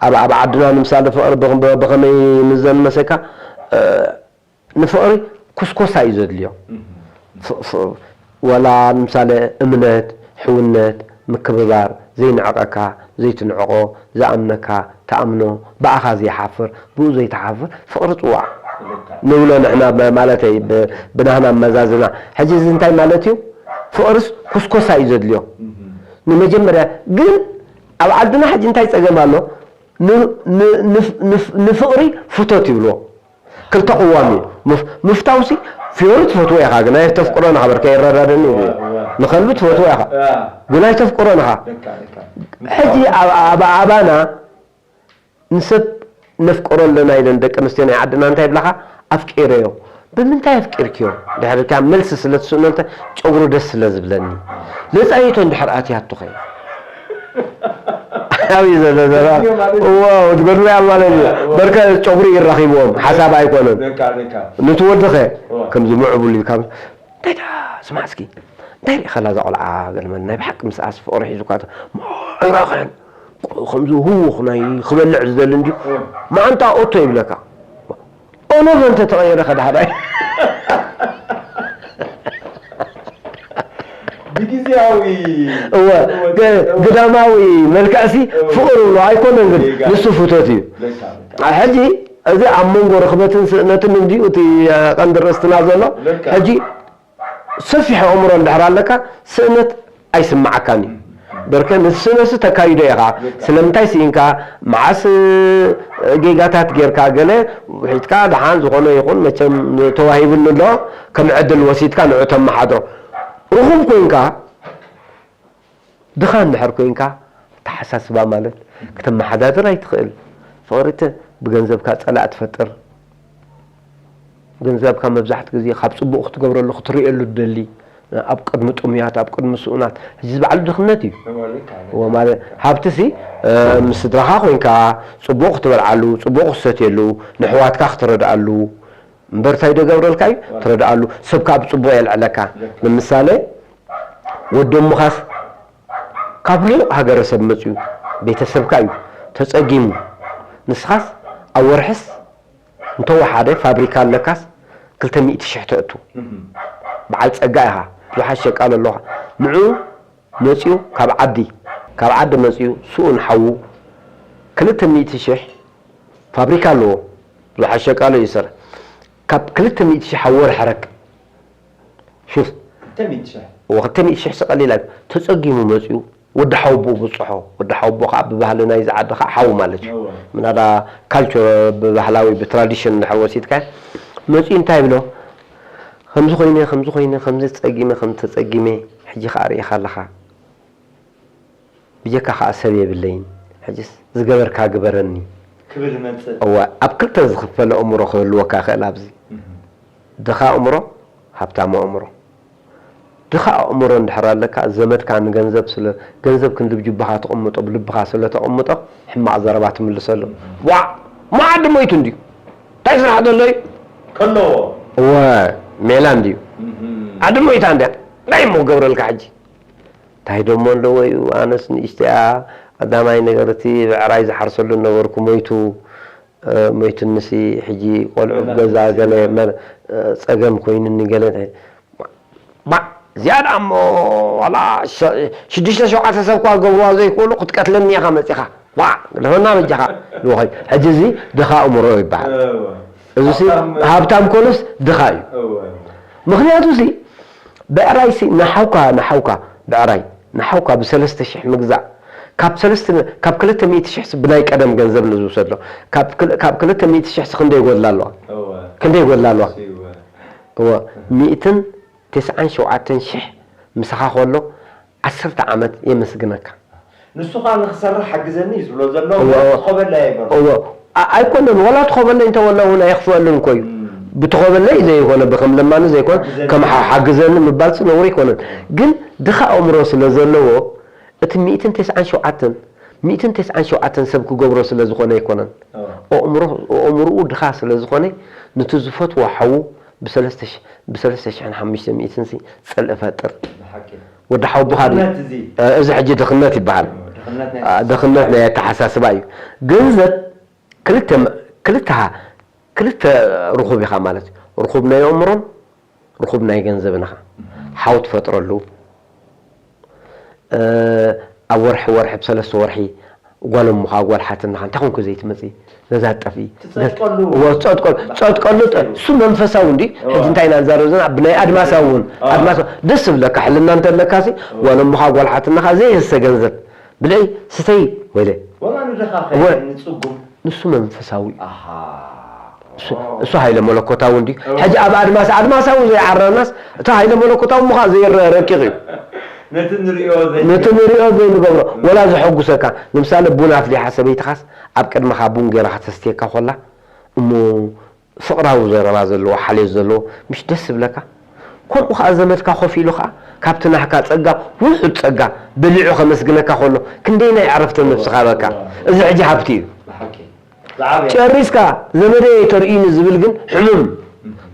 ኣብ፣ ኣብ ዓድና ንምሳሌ ፍቕሪ ብኸ-፣ ብኸመይ ይምዘን መሰካ? እ፣ ንፍቕሪ ኩስኮሳ እዩ ዘድልዮ። እህ። ፍ-፣ ፍ-፣ ወላ ንምሳሌ እምነት፣ ሕውነት፣ ምክብባር፣ ዘይንዕቐካ፣ ዘይትንዕቖ፣ ዝኣምነካ፣ ትኣምኖ፣ ብኣኻ ዘይሓፍር፣ ብኡ ዘይትሓፍር፣ ፍቕሪ ጽዋዕ ልክዕ። ንብሎ ንሕና ብ-፣ ማለተይ ብ-፣ ብናህና ኣመዛዝና። ሕጂ እዚ እንታይ ማለት እዩ? ፍቕርስ ኩስኮሳ እዩ ዘድልዮ። እህ። ንመጀመርያ ግን ኣብ ዓድና ሕጂ እንታይ ጸገም ኣሎ? ን-፣ ን-፣ ንፍ-፣ ንፍ-፣ ንፍቕሪ ፍቶት ይብልዎ። ክልተ ቅዋም እዩ። ምፍ-፣ ምፍታውሲ ፊዮሪ ትፈትዎ ኢኻ፣ ግን ኣይተፍቅሮን ኢኻ፣ በርከ ይረዳደኒ እዩ። እዋ፣ እዋ። ንኸልቢ ትፈትዎ ኢኻ፣ እዋ። ግን ኣይተፍቅሮን ኢኻ። ልካ፣ ልካ። ሕጂ ኣብ፣ ኣብ ኣባና ንሰብ ነፍቅሮ ኣለና ኢለን ደቂ ኣንስትዮ ናይ ዓድና እንታይ ይብላኻ? ኣፍቂረዮ። ብምንታይ ኣፍቂርክዮ? ድሕሪ ኢልካ መልሲ ስለ ትስእኖ፣ እንታይ ጨጉሩ ደስ ስለ ዝብለኒ። ነጻይቶ እንድሕር ኣትያቶ ኸ? ኣብይ ዘሎ ዘረባ? እዎ፣ ትገድሎ እያ ማለት እዩ። እዎ። በርከ ጨጉሪ ይራኺብዎም፣ ሓሳብ ኣይኮነን። ደካ፣ ደካ። ነቲ ወዲ ኸ? እዎ። ከምዚ ምዕቡል እዩ፣ ካብ እንታይ ደኣ ስማዕ እስኪ፣ እንታይ ሪኢኻላ እዛ ቆልዓ? ገለመለ ናይ ብሓቂ ምስኣስ ፍቕሪ ሒዙካ፣ ምዕራኽን ከምዚ ህውኽ ናይ ክበልዕ ዝደሊ እንድዩ። ማዓንጣ ኦቶ ይብለካ። ኦኖ እንተ ተቐየረ ከዳሕዳይ። ብግዜያዊ እወ፣ ግ- ግዳማዊ መልክዕሲ ፍቕሪ ብሎ ኣይኮነን፣ ግን ንሱ ፍቶት እዩ። ሕጂ እዚ ኣብ መንጎ ርኽበትን ስእነትን እንድዩ እቲ ቀንዲ ርእስትና ዘሎ። ሕጂ ሰፊሕ ኣእምሮ እንድሕር ኣለካ፣ ስእነት ኣይስምዓካን እዩ። በርከ ንስእነሲ ተካይዶ ኢኻ። ስለምንታይ ስኢንካ፣ መዓስ ጌጋታት ጌርካ፣ ገለ ውሒጥካ፣ ደሓን ዝኾነ ይኹን፣ መቸም ተዋሂብኒ ኣሎ፣ ከም ዕድል ወሲድካ ንዑ ተመሓድሮ። ርኹም ኮይንካ፣ ድኻ እንድሕር ኮይንካ፣ ኣተሓሳስባ ማለት ክተመሓዳድር ኣይትኽእል። ፍቕሪ ተ- ብገንዘብካ ጸላእ ትፈጥር። ገንዘብካ መብዛሕትኡ ግዜ ካብ ጽቡቕ ክትገብረሉ ክትርእየሉ ትደሊ፣ ኣብ ቅድሚ ጥሙያት፣ ኣብ ቅድሚ ስኡናት። ሕጂ እዚ ባዕሉ ድኽነት እዩ። እዎ፣ ማለት ሃብትሲ፣ እ፣ ምስ ስድራኻ ኮይንካ ጽቡቕ ክትበልዓሉ፣ ጽቡቕ ክትሰትየሉ፣ ንሕዋትካ ክትረድኣሉ እምበር እንታይ ዶ ገብረልካ እዩ? ትረድኣሉ። ሰብ ከኣ ብጽቡቕ የልዕለካ። ንምሳሌ ወዲ እሙኻስ ካብ ርሑቕ ሃገረሰብ መጺኡ ቤተሰብካ እዩ ተጸጊሙ። ንስኻስ ኣብ ወርሕስ እንተወሓደ ፋብሪካ ኣለካስ ክልተ ሚእቲ ሽሕ ተእቱ። በዓል ጸጋ ኢኻ፣ ብዙሓት ሸቃሎ ኣለኻ። ንዑ መጺኡ ካብ ዓዲ፣ ካብ ዓዲ መጺኡ ስኡን ሓዉ ክልተ ሚእቲ ሽሕ ፋብሪካ ኣለዎ። ብዙሓት ሸቃሎ እዩ ዝሰርሕ። ካብ ክልተ ሚእቲ ሽሕ ኣብ ወርሒ ረክብ። ሹፍ። ክልተ ሚእቲ ሽሕ። እዎ፣ ክልተ ሚእቲ ሽሕ ሲ ቀሊል ኣይኮ-፣ ተጸጊሙ መጺኡ ወዲ ሓወቦኡ ብጽሖ። ወዲ ሓወቦ ከኣ ብባህሊ ናይዚ ዓዲ ከኣ ሓው ማለት እዩ። እዎ። ምናዳ ካልቸር ብባህላዊ ብትራዲሽን እንድሕር ወሲድካ መጺኡ እንታይ ይብሎ? ከምዚ ኮይነ፣ ከምዚ ኮይነ፣ ከምዚ ተጸጊመ፣ ከምዚ ተጸጊመ፣ ሕጂ ከኣ ርኢኻ ኣለኻ። ብጀካ ከኣ ሰብ የብለይን። ሕጅስ ዝገበርካ ግበረኒ። ክብል ይመጽእ። እወ፣ ኣብ ክልተ ዝኽፈል ኣእምሮ ክህልወካ ይኽእል ኣብዚ። እህ። ድኻ ኣእምሮ፣ ሃብታም ኣእምሮ። ድኻ ኣእምሮ እንድሕር ኣለካ፣ ዘመድካ ንገንዘብ ስለ፣ ገንዘብ ክንዲ ብጅባኻ ተቐምጦ፣ ብልብኻ ስለ ተቐምጦ፣ ሕማቕ ዘረባ ትምልሰሉ። ዋዕ! እሞ ዓዲ ሞይቱ እንድዩ። እንታይ ስራሕ ዘሎ እዩ? ከለዎ። እወ፣ ሜላ እንድዩ። እህ። ዓዲ ሞይታ እንድያ። እንታይ እሞ ክገብረልካ ሕጂ? እንታይ ደሞ ኣለዎ እዩ? ኣነስ ንእሽተያ ቀዳማይ ነገር እቲ ብዕራይ ዝሓርሰሉ ነበርኩ፣ ሞይቱ፣ እ፣ ሞይቱንሲ ሕጂ ቆልዑ ገዛ ገለ መር-፣ እ፣ ጸገም ኮይኑኒ ገለ እንታይ። ባ-፣ ዝያዳ እሞ ዋላ ሸ-፣ ሽዱሽተ ሸውዓተ ሰብ እኳ ገብርዋ ዘይክእሉ ክትቀትለኒ ኢኻ መጺኻ። ዋ፣ ግደፈና በጃኻ። ይኾይ። ሕጂ እዚ ድኻ ኣእምሮ ይበሃል። እወ። እዚሲ ሃብታም ሃብታም ኮነስ ድኻ እዩ። እወ። ምኽንያቱ እዚ ብዕራይሲ ንሓውካ፣ ንሓውካ ብዕራይ፣ ንሓውካ ብሰለስተ ሽሕ ምግዛእ፣ ካብ ሰለስተ፣ ካብ ክልተ ሚእቲ ሽሕ ሲ ብናይ ቀደም ገንዘብ ንዝውሰድ ኣሎ። ካብ ክል-፣ ካብ ክልተ ሚእቲ ሽሕ ሲ ክንደይ ይጎድላ ኣለዋ? እወ። ክንደይ ይጎድላ ኣለዋ? እወ። እወ፣ ሚእትን ተስዓን ሸውዓተን ሽሕ ምሳኻ ከሎ ዓሰርተ ዓመት የመስግነካ። ንሱ ኸኣ ንኽሰርሕ ሓግዘኒ እዩ ዝብሎ ዘሎ። እወ፣ እወ። ትኾበለይ ኣይበሎ። እወ። ኣ-፣ ኣይኮነን፣ ወላ ትኾበለይ እንተበሎ እውን ኣየኽፍአሉን እኮ እዩ። እም። ብትኾበለይ ዘይኮነ፣ ብከም ለማኒ ዘይኮነ፣ ሓግዘኒ። ከም ሓ-፣ ሓግዘኒ ምባልሲ ነውሪ ኣይኮነን። ግን ድኻ ኣእምሮ ስለ ዘለዎ፣ እቲ ሚእትን ተስዓን ሸውዓተን፣ ሚእትን ተስዓን ሸውዓተን ሰብ ክገብሮ ስለ ዝኾነ ኣይኮነን። እወ። ኣእምሮ-፣ ኣእምሮኡ ድኻ ስለ ዝኾነ፣ ነቲ ዝፈትዎ ሓዉ ብሰለስተ ሽሕ፣ ብሰለስተ ሽሕን ሓሙሽተ ሚእትን ሲ ጽልኢ ፈጥር። ብሓቂ። ወዲ ሓውቦኻ ድዩ? ድኽነት እዚ። እ፣ እዚ ሕጂ ድኽነት ይበሃል። ድኽነት ናይ እ፣ ድኽነት ናይ ኣተሓሳስባ እዩ። ገንዘብ ክልተ መ-፣ ክልተ ሃ-፣ ክልተ ርኹብ ኢኻ ማለት እዩ። ርኹብ ናይ ኣእምሮን ርኹብ ናይ ገንዘብን ኢኻ። ሓው ትፈጥረሉ። እ፣ ኣብ ወርሒ ወርሒ፣ ብሰለስተ ወርሒ ጓል እሞኻ፣ ጓል ሓትነኻ፣ እንታይ ኮንኩ ዘይትመጺ? ገዛ ትጠፍኢ። ትጸድቀሉ። እወ፣ ትጸድቀሉ። ትጸድቀሉ። እሱ መንፈሳዊ እንዲ። እወ። ሕጂ እንታይ ኢና ንዛረብ ዘለና? ብናይ ኣድማሳዊ እውን። እወ። ኣድማሳዊ። ደስ ዝብለካ፣ ሕልና እንተለካ ሲ፣ እወ። ጓል እሞኻ፣ ጓል ሓትነኻ፣ ዘይህሰ ገንዘብ። ብልዒ፣ ስተይ፣ ወይለ። ወላ ንድኻ እወ። ከይንጽጉም። ንሱ መንፈሳዊ እዩ። ኣሃ። እሱ፣ እሱ ሃይለ መለኮታዊ እንዲ። እወ። ሕጂ ኣብ ኣድማስ-፣ ኣድማሳዊ ዘይዓረርናስ፣ እቲ ሃይለ መለኮታዊ ምዃ ዘይረአ ረቂቕ እዩ። ነቲ ንሪኦ ዘይ- ነቲ ንሪኦ ዘይንገብሮ፣ ወላ ዘሐጉሰካ። ንምሳሌ፣ ቡን ኣፍሊሓ ሰበይትኻስ ኣብ ቅድመኻ ቡን ገይራ ከተስትየካ ኮላ፣ እሞ ፍቕራዊ ዘረባ ዘለዎ፣ ሓልዮት ዘለዎ፣ ምሽ ደስ ዝብለካ? ከምኡ ኸኣ ዘመድካ ኮፍ ኢሉ ኸኣ፣ ካብቲ ናህካ ጸጋ፣ ውሑድ ጸጋ፣ በሊዑ ከመስግነካ ከሎ፣ ክንደይናይ ዕረፍቲ ነብሲ ሃበካ። እዚ ሕጂ ሃብቲ እዩ። ብሓቂ። ዝዓበየ። ጨሪስካ፣ ዘመደይ ተርእዩኒ ዝብል ግን ሕሙም፣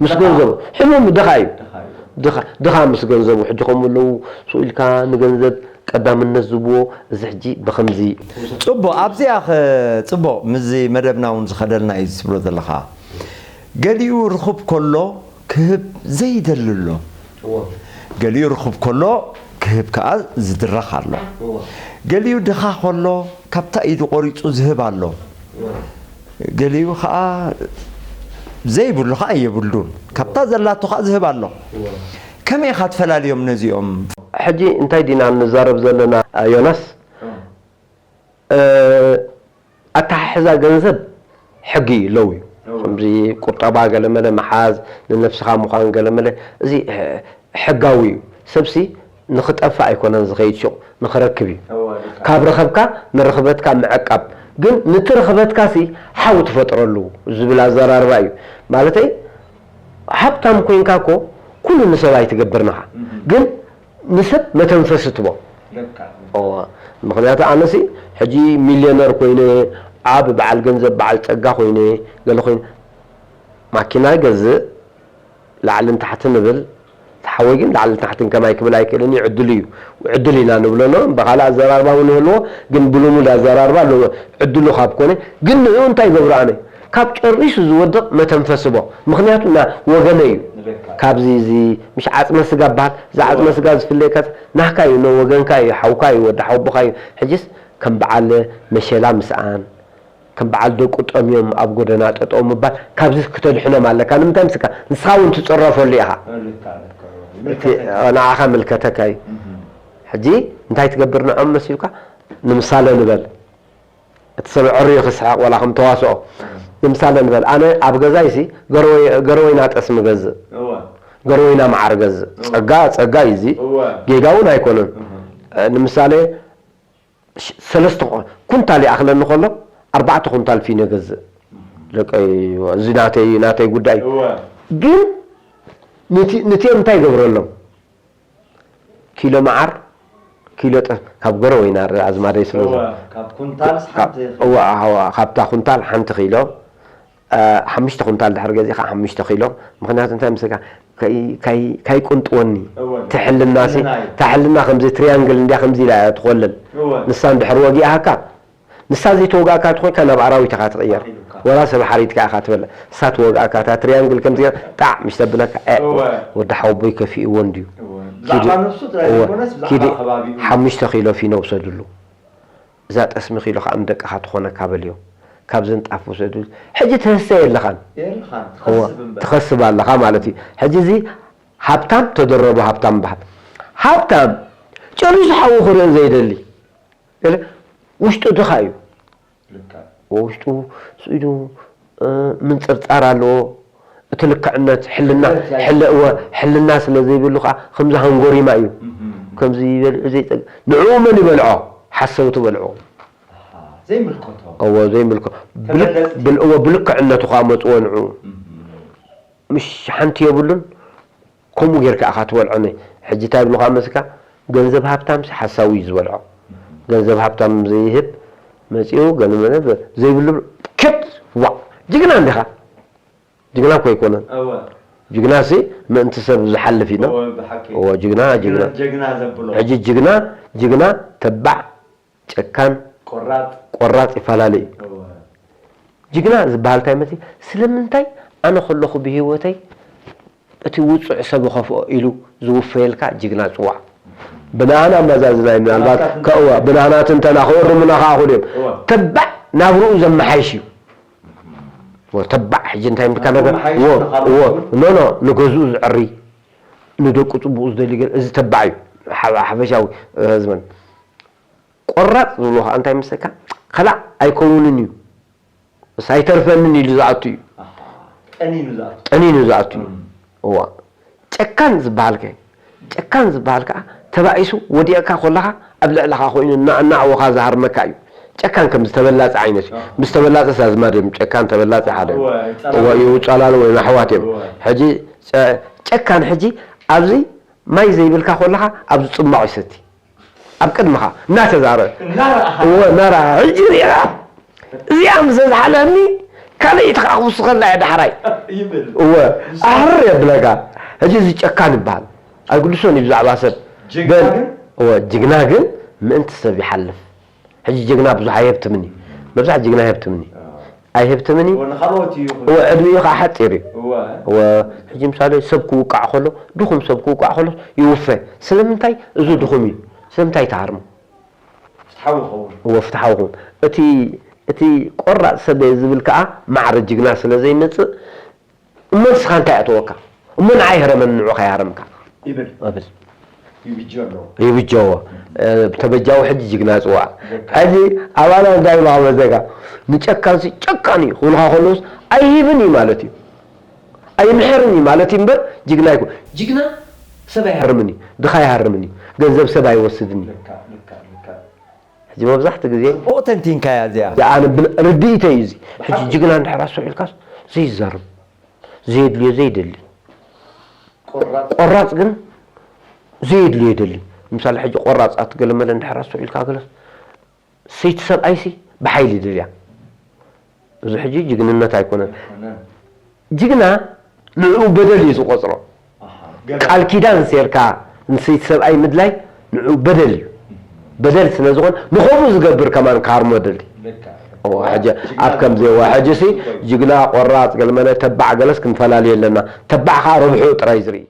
ምስ ገንዘቡ፣ ሕሙም ድኻ እዩ። ድኻ እዩ። ድኻ ድኻ ምስ ገንዘቡ ሕጂ ከምኡ ኣለዉ። ስኡ ኢልካ ንገንዘብ ቀዳምነት ዝብዎ እዚ ሕጂ ብኸምዚ ጽቡቕ ኣብዚኣ ኸ ጽቡቕ ምስዚ መደብና እውን ዝኸደልና እዩ ዝብሎ ዘለኻ። ገሊኡ ርኹብ ከሎ ክህብ ዘይደሊ ኣሎ። ገሊኡ ርኹብ ከሎ ክህብ ከኣ ዝድረኽ ኣሎ። ገሊኡ ድኻ ከሎ ካብታ ኢዱ ቆሪጹ ዝህብ ኣሎ። ገሊኡ ከኣ ዘይብሉ ከኣ የብሉን። ካብታ ዘላቶ ከኣ ዝህብ ኣሎ። ከመይ ኢኻ ትፈላልዮም ነዚኦም? ሕጂ እንታይ ዲና ንዛረብ ዘለና ዮናስ? ኣተሓሕዛ ገንዘብ ሕጊ እዩ ለው እዩ። ከምዚ ቁጠባ ገለመለ ምሓዝ ንነፍስኻ ምዃን ገለመለ እዚ ሕጋዊ እዩ። ሰብሲ ንኽጠፍእ ኣይኮነን ዝኸይድ ሹቕ ንኽረክብ እዩ። ካብ ረኸብካ ንረኽበትካ ምዕቃብ ግን ንቲ ረኽበትካ ሲ ሓው ትፈጥረሉ ዝብል ኣዘራርባ እዩ። ማለተይ ሃብታም ኮይንካ እኮ ኩሉ ንሰብ ኣይትገብርንኻ ግን ንሰብ መተንፈሲ ትቦ። እዋ ምኽንያቱ ኣነሲ ሕጂ ሚልዮነር ኮይነ ዓብ በዓል ገንዘብ በዓል ፀጋ ኮይነ ገለ ኮይነ ማኪና ይገዝእ ላዕልን ታሕትን ንብል። እቲ ሓወይ ግን ላዕልን ታሕትን ከማይ ክብል ኣይክእልን እዩ። ዕድሉ እዩ። ዕድል ኢና ንብሎ ኖ ብኻልእ ኣዘራርባ እውን ይህልዎ ግን ብልሙድ ኣዘራርባ ኣለዎ። ዕድሉ ካብ ኮነ ግን ንዕኡ እንታይ ይገብሮ ኣነ ካብ ጨሪሱ ዝወድቕ መተንፈስቦ ምኽንያቱ ና ወገነ እዩ። ካብዚ እዚ ምሽ ዓፅመ ስጋ በሃል እዚ ዓፅመ ስጋ ዝፍለየካ ናህካ እዩ ኖ ወገንካ እዩ ሓውካ እዩ ወዲ ሓውቦኻ እዩ። ሕጅስ ከም በዓል መሸላ ምስኣን ከም በዓል ደቁ ጠምዮም ኣብ ጎደና ጠጠው ምባል ካብዚ ክተድሕኖም ኣለካ። ንምንታይ ምስካ ንስኻ እውን ትፅረፈሉ ኢኻ። እቲ ንዓኻ ምልከተካ እዩ። ሕጂ እንታይ ትገብር ንዖም መሲልካ ንምሳለ ንበል እቲ ሰብ ዕርዩ ክስሕቕ ወላ ከም ተዋስኦ ንምሳለ ንበል ኣነ ኣብ ገዛይ ሲ ገረወይና ጠስሚ ገዝእ ገረወይና መዓር ገዝእ ጸጋ ጸጋ እዩ እዚ ጌጋ እውን ኣይኮነን ንምሳሌ ሰለስተ ኩንታል ይኣኽለኒ ከሎ ኣርባዕተ ኩንታል ፊኖ ገዝእ ደቀይ እዚ ናተይ ናተይ ጉዳይ ግን ንቲኦም እንታይ ይገብረሎም ኪሎ መዓር ኪሎ ጠፍ ካብ ጎረ ወይና ኣዝማደይ ስለ ካብታ ኩንታል ሓንቲ ኪሎ ሓሙሽተ ኩንታል ድሕር ገዚእካ ሓሙሽተ ኪሎ ምክንያቱ እንታይ ምስልካ ካይቁንጥወኒ ትሕልና ሲ ታሕልና ከምዚ ትሪያንግል እንዲያ ከምዚ ኢላ እያ ትኮልል ንሳ እንድሕር ወጊኣካ ንሳ ዘይተወጋእካ ተኮንካ ናብ ኣራዊት ኢካ ትቅየር ወላ ሰብ ሓሪድካ ኢካ ትበልዕ ንሳ ተወጋእካ እታ ትሪያንግል ከምዚ ጣዕ ምሽ ተብለካ ወዲ ሓወቦይ ከፊእዎ እንድዩ ኪዲ ሓሙሽተ ኪሎ ፊኖ ውሰድሉ እዛ ጠስሚ ኪሎ ከዓ ንደቅኻ ትኾነካ በልዮ ካብዘን ጣፍ ውሰዱ ሕጂ ትህሰ የለኻን ትኸስብ ኣለኻ ማለት እዩ ሕጂ እዚ ሃብታም ተደረቡ ሃብታም በሃል ሃብታም ጨሪሱ ሓዉ ክርኢ ዘይደሊ ውሽጡ ድኻ እዩ ውሽጡ ስኢዱ ምንፅርፃር ኣለዎ እቲ ልክዕነት ሕልና ሕለ እወ ሕልና ስለ ዘይብሉ ከዓ ከምዚ ሃንጎሪማ እዩ ከምዚ ይበልዑ ዘይፀግ ንዕኡ መን ይበልዖ ሓሰውቲ በልዑ ዘይምልከቶ እወ ዘይምልከ እወ ብልክዕነቱ ከዓ መፅዎ ንዕኡ ምሽ ሓንቲ የብሉን ከምኡ ጌርካ ኢኻ ትበልዖ ነ ሕጂ እንታይ ይብሉኻ መስካ ገንዘብ ሃብታም ሲ ሓሳዊ እዩ ዝበልዖ ገንዘብ ሃብታም ዘይህብ መፂኡ ገለመለ ዘይብሉ ክት ዋ ጅግና እንዲኻ ጅግና እኮ ኣይኮነን ጅግና ሲ ምእንቲ ሰብ ዝሓልፍ እዩ እዎ ጅግና ጅግና ሕጂ ጅግና ጅግና ተባዕ ጨካን ቆራፅ ይፈላለ እዩ ጅግና ዝበሃል እንታይ መሲ ስለምንታይ ኣነ ከለኹ ብሂወተይ እቲ ውፁዕ ሰብ ኸፍኦ ኢሉ ዝውፈየልካ ጅግና ፅዋዕ ብንኣና ኣመዛዝናይ ምናልባት ከእወ ብንኣና ትንተና ክእርሙና ከዓ ክእሉ እዮም ተባዕ ናብርኡ ዘመሓይሽ እዩ ተባዕ ሕጂ እንታይ ምልካ ነገር ኖ ኖ ንገዝኡ ዝዕሪ ንደቁ ፅቡቅ ዝደሊ ገለ እዚ ተባዕ እዩ ሓበሻዊ ህዝብን ቆራፅ ዝብሎ ከዓ እንታይ መሰልካ ከላዕ ኣይከውንን እዩ በስ ኣይተርፈንን ኢሉ ዝኣቱ እዩ ጠኒኑ ዝኣቱ እዩ እዋ ጨካን ዝበሃል ከ ጨካን ዝበሃል ከዓ ተባኢሱ ወዲቕካ ኮለኻ ኣብ ልዕልኻ ኮይኑ እናዕናዕወኻ ዝሃርመካ እዩ ጨካን ከም ዝተበላፀ ዓይነት እዩ ምስ ተበላፀ ሳዝማድ እዮም ጨካን ተበላፂ ሓደ እዋ ይውፃላሉ ወይም ኣሕዋት እዮም ሕጂ ጨካን ሕጂ ኣብዚ ማይ ዘይብልካ ኮለኻ ኣብዚ ፅማቕ ይሰቲ ኣብ ቅድምኻ እናተዛረበ እወ እናረኣ ሕጂ ሪኣ እዚኣ ምስ ዘዝሓለኒ ካልኣይቲ ከዓ ክውስኸላ እየ ዳሕራይ እወ ኣሕርር የብለካ ሕጂ እዚ ጨካን ይበሃል። ኣይግድሶን እዩ ብዛዕባ ሰብ። ጅግና በል፣ ግን? እወ፣ ጅግና ግን ምእንቲ ሰብ ይሓልፍ። ሕጂ ጅግና ብዙሕ ኣይህብትምን እዩ። መብዛሕ ጅግና ኣይህብትምን እዩ። ኣይህብትምን እዩ። ንኻልኦት እዩ ይኹን እወ፣ ዕድሚኡ ከዓ ሓፂር እዩ። እወ እወ፣ ሕጂ ምሳሌ ሰብ ክውቃዕ ከሎ፣ ድኹም ሰብ ክውቃዕ ከሎ ይውፈ። ስለምንታይ? እዚ ድኹም እዩ። ስለምንታይ ትሃርሞ? ፍትሓዊ ይኸውን። እወ፣ ፍትሓዊ ይኸውን። እቲ እቲ ቆራፅ ሰብ ዝብል ከዓ ማዕረ ጅግና ስለ ዘይመፅእ፣ እሞ ንስኻ እንታይ ኣእተወካ? እሞ ንዓይ ህረመኒ፣ ንዑ ከይሃረምካ ይብል እብል። ይብጀ ኣለዎ። ይብጀዎ። እ፣ ተበጃዊ ሕጂ ጅግና ጽዋዕ። ሕጂ ኣባና እንታይ ኢልካ መዘካ? ንጨካንሲ ጨካን እዩ ክብልካ ከለውስ ኣይህብን እዩ ማለት እዩ። ኣይምሕርን እዩ ማለት እዩ እምበር ጅግና ይኮ። ጅግና ሰብ ኣይሃርምን እዩ፣ ድኻ ኣይሃርምን እዩ፣ ገንዘብ ሰብ ኣይወስድን እዩ። ልካ ልካ ልካ ሕጂ መብዛሕትኡ ግዜ ጽቡቕ ተንቲንካያ እዚኣ። ኣነ ብል ርድኢተይ እዩ እዚ። ሕጂ ጅግና እንድሕር ኣስተውዒልካስ ዘይዛረብ፣ ዘየድልዮ ዘይደሊ። ቆራፅ ቆራፅ ግን ዘየድልዮ ይደሊ። ምሳሌ ሕጂ ቆራፃት ገለመለ እንድሕር ኣስተውዒልካ ገለስ ሰይቲ ሰብኣይሲ ብሓይሊ ይደልያ። እዚ ሕጂ ጅግንነት ኣይኮነን። ኣይኮነን። ጅግና ንዕኡ በደል እዩ ዝቆፅሮ። ኣሃ፣ ገለ ቃል ኪዳን ሴርካ ንሰይቲ ሰብኣይ ምድላይ ንዕኡ በደል እዩ። በደል ስለ ዝኾን ንኸምኡ ዝገብር ከማን ካርሞ ደሊ። ልካ እወ፣ ሕጂ ኣብ ከምዚ እወ፣ ሕጂ ሲ ጅግና ቆራፅ ገለመለ ተባዕ ገለስ ክንፈላልዮ ኣለና። ተባዕ ከዓ ረብሑ ጥራይ ዝርኢ።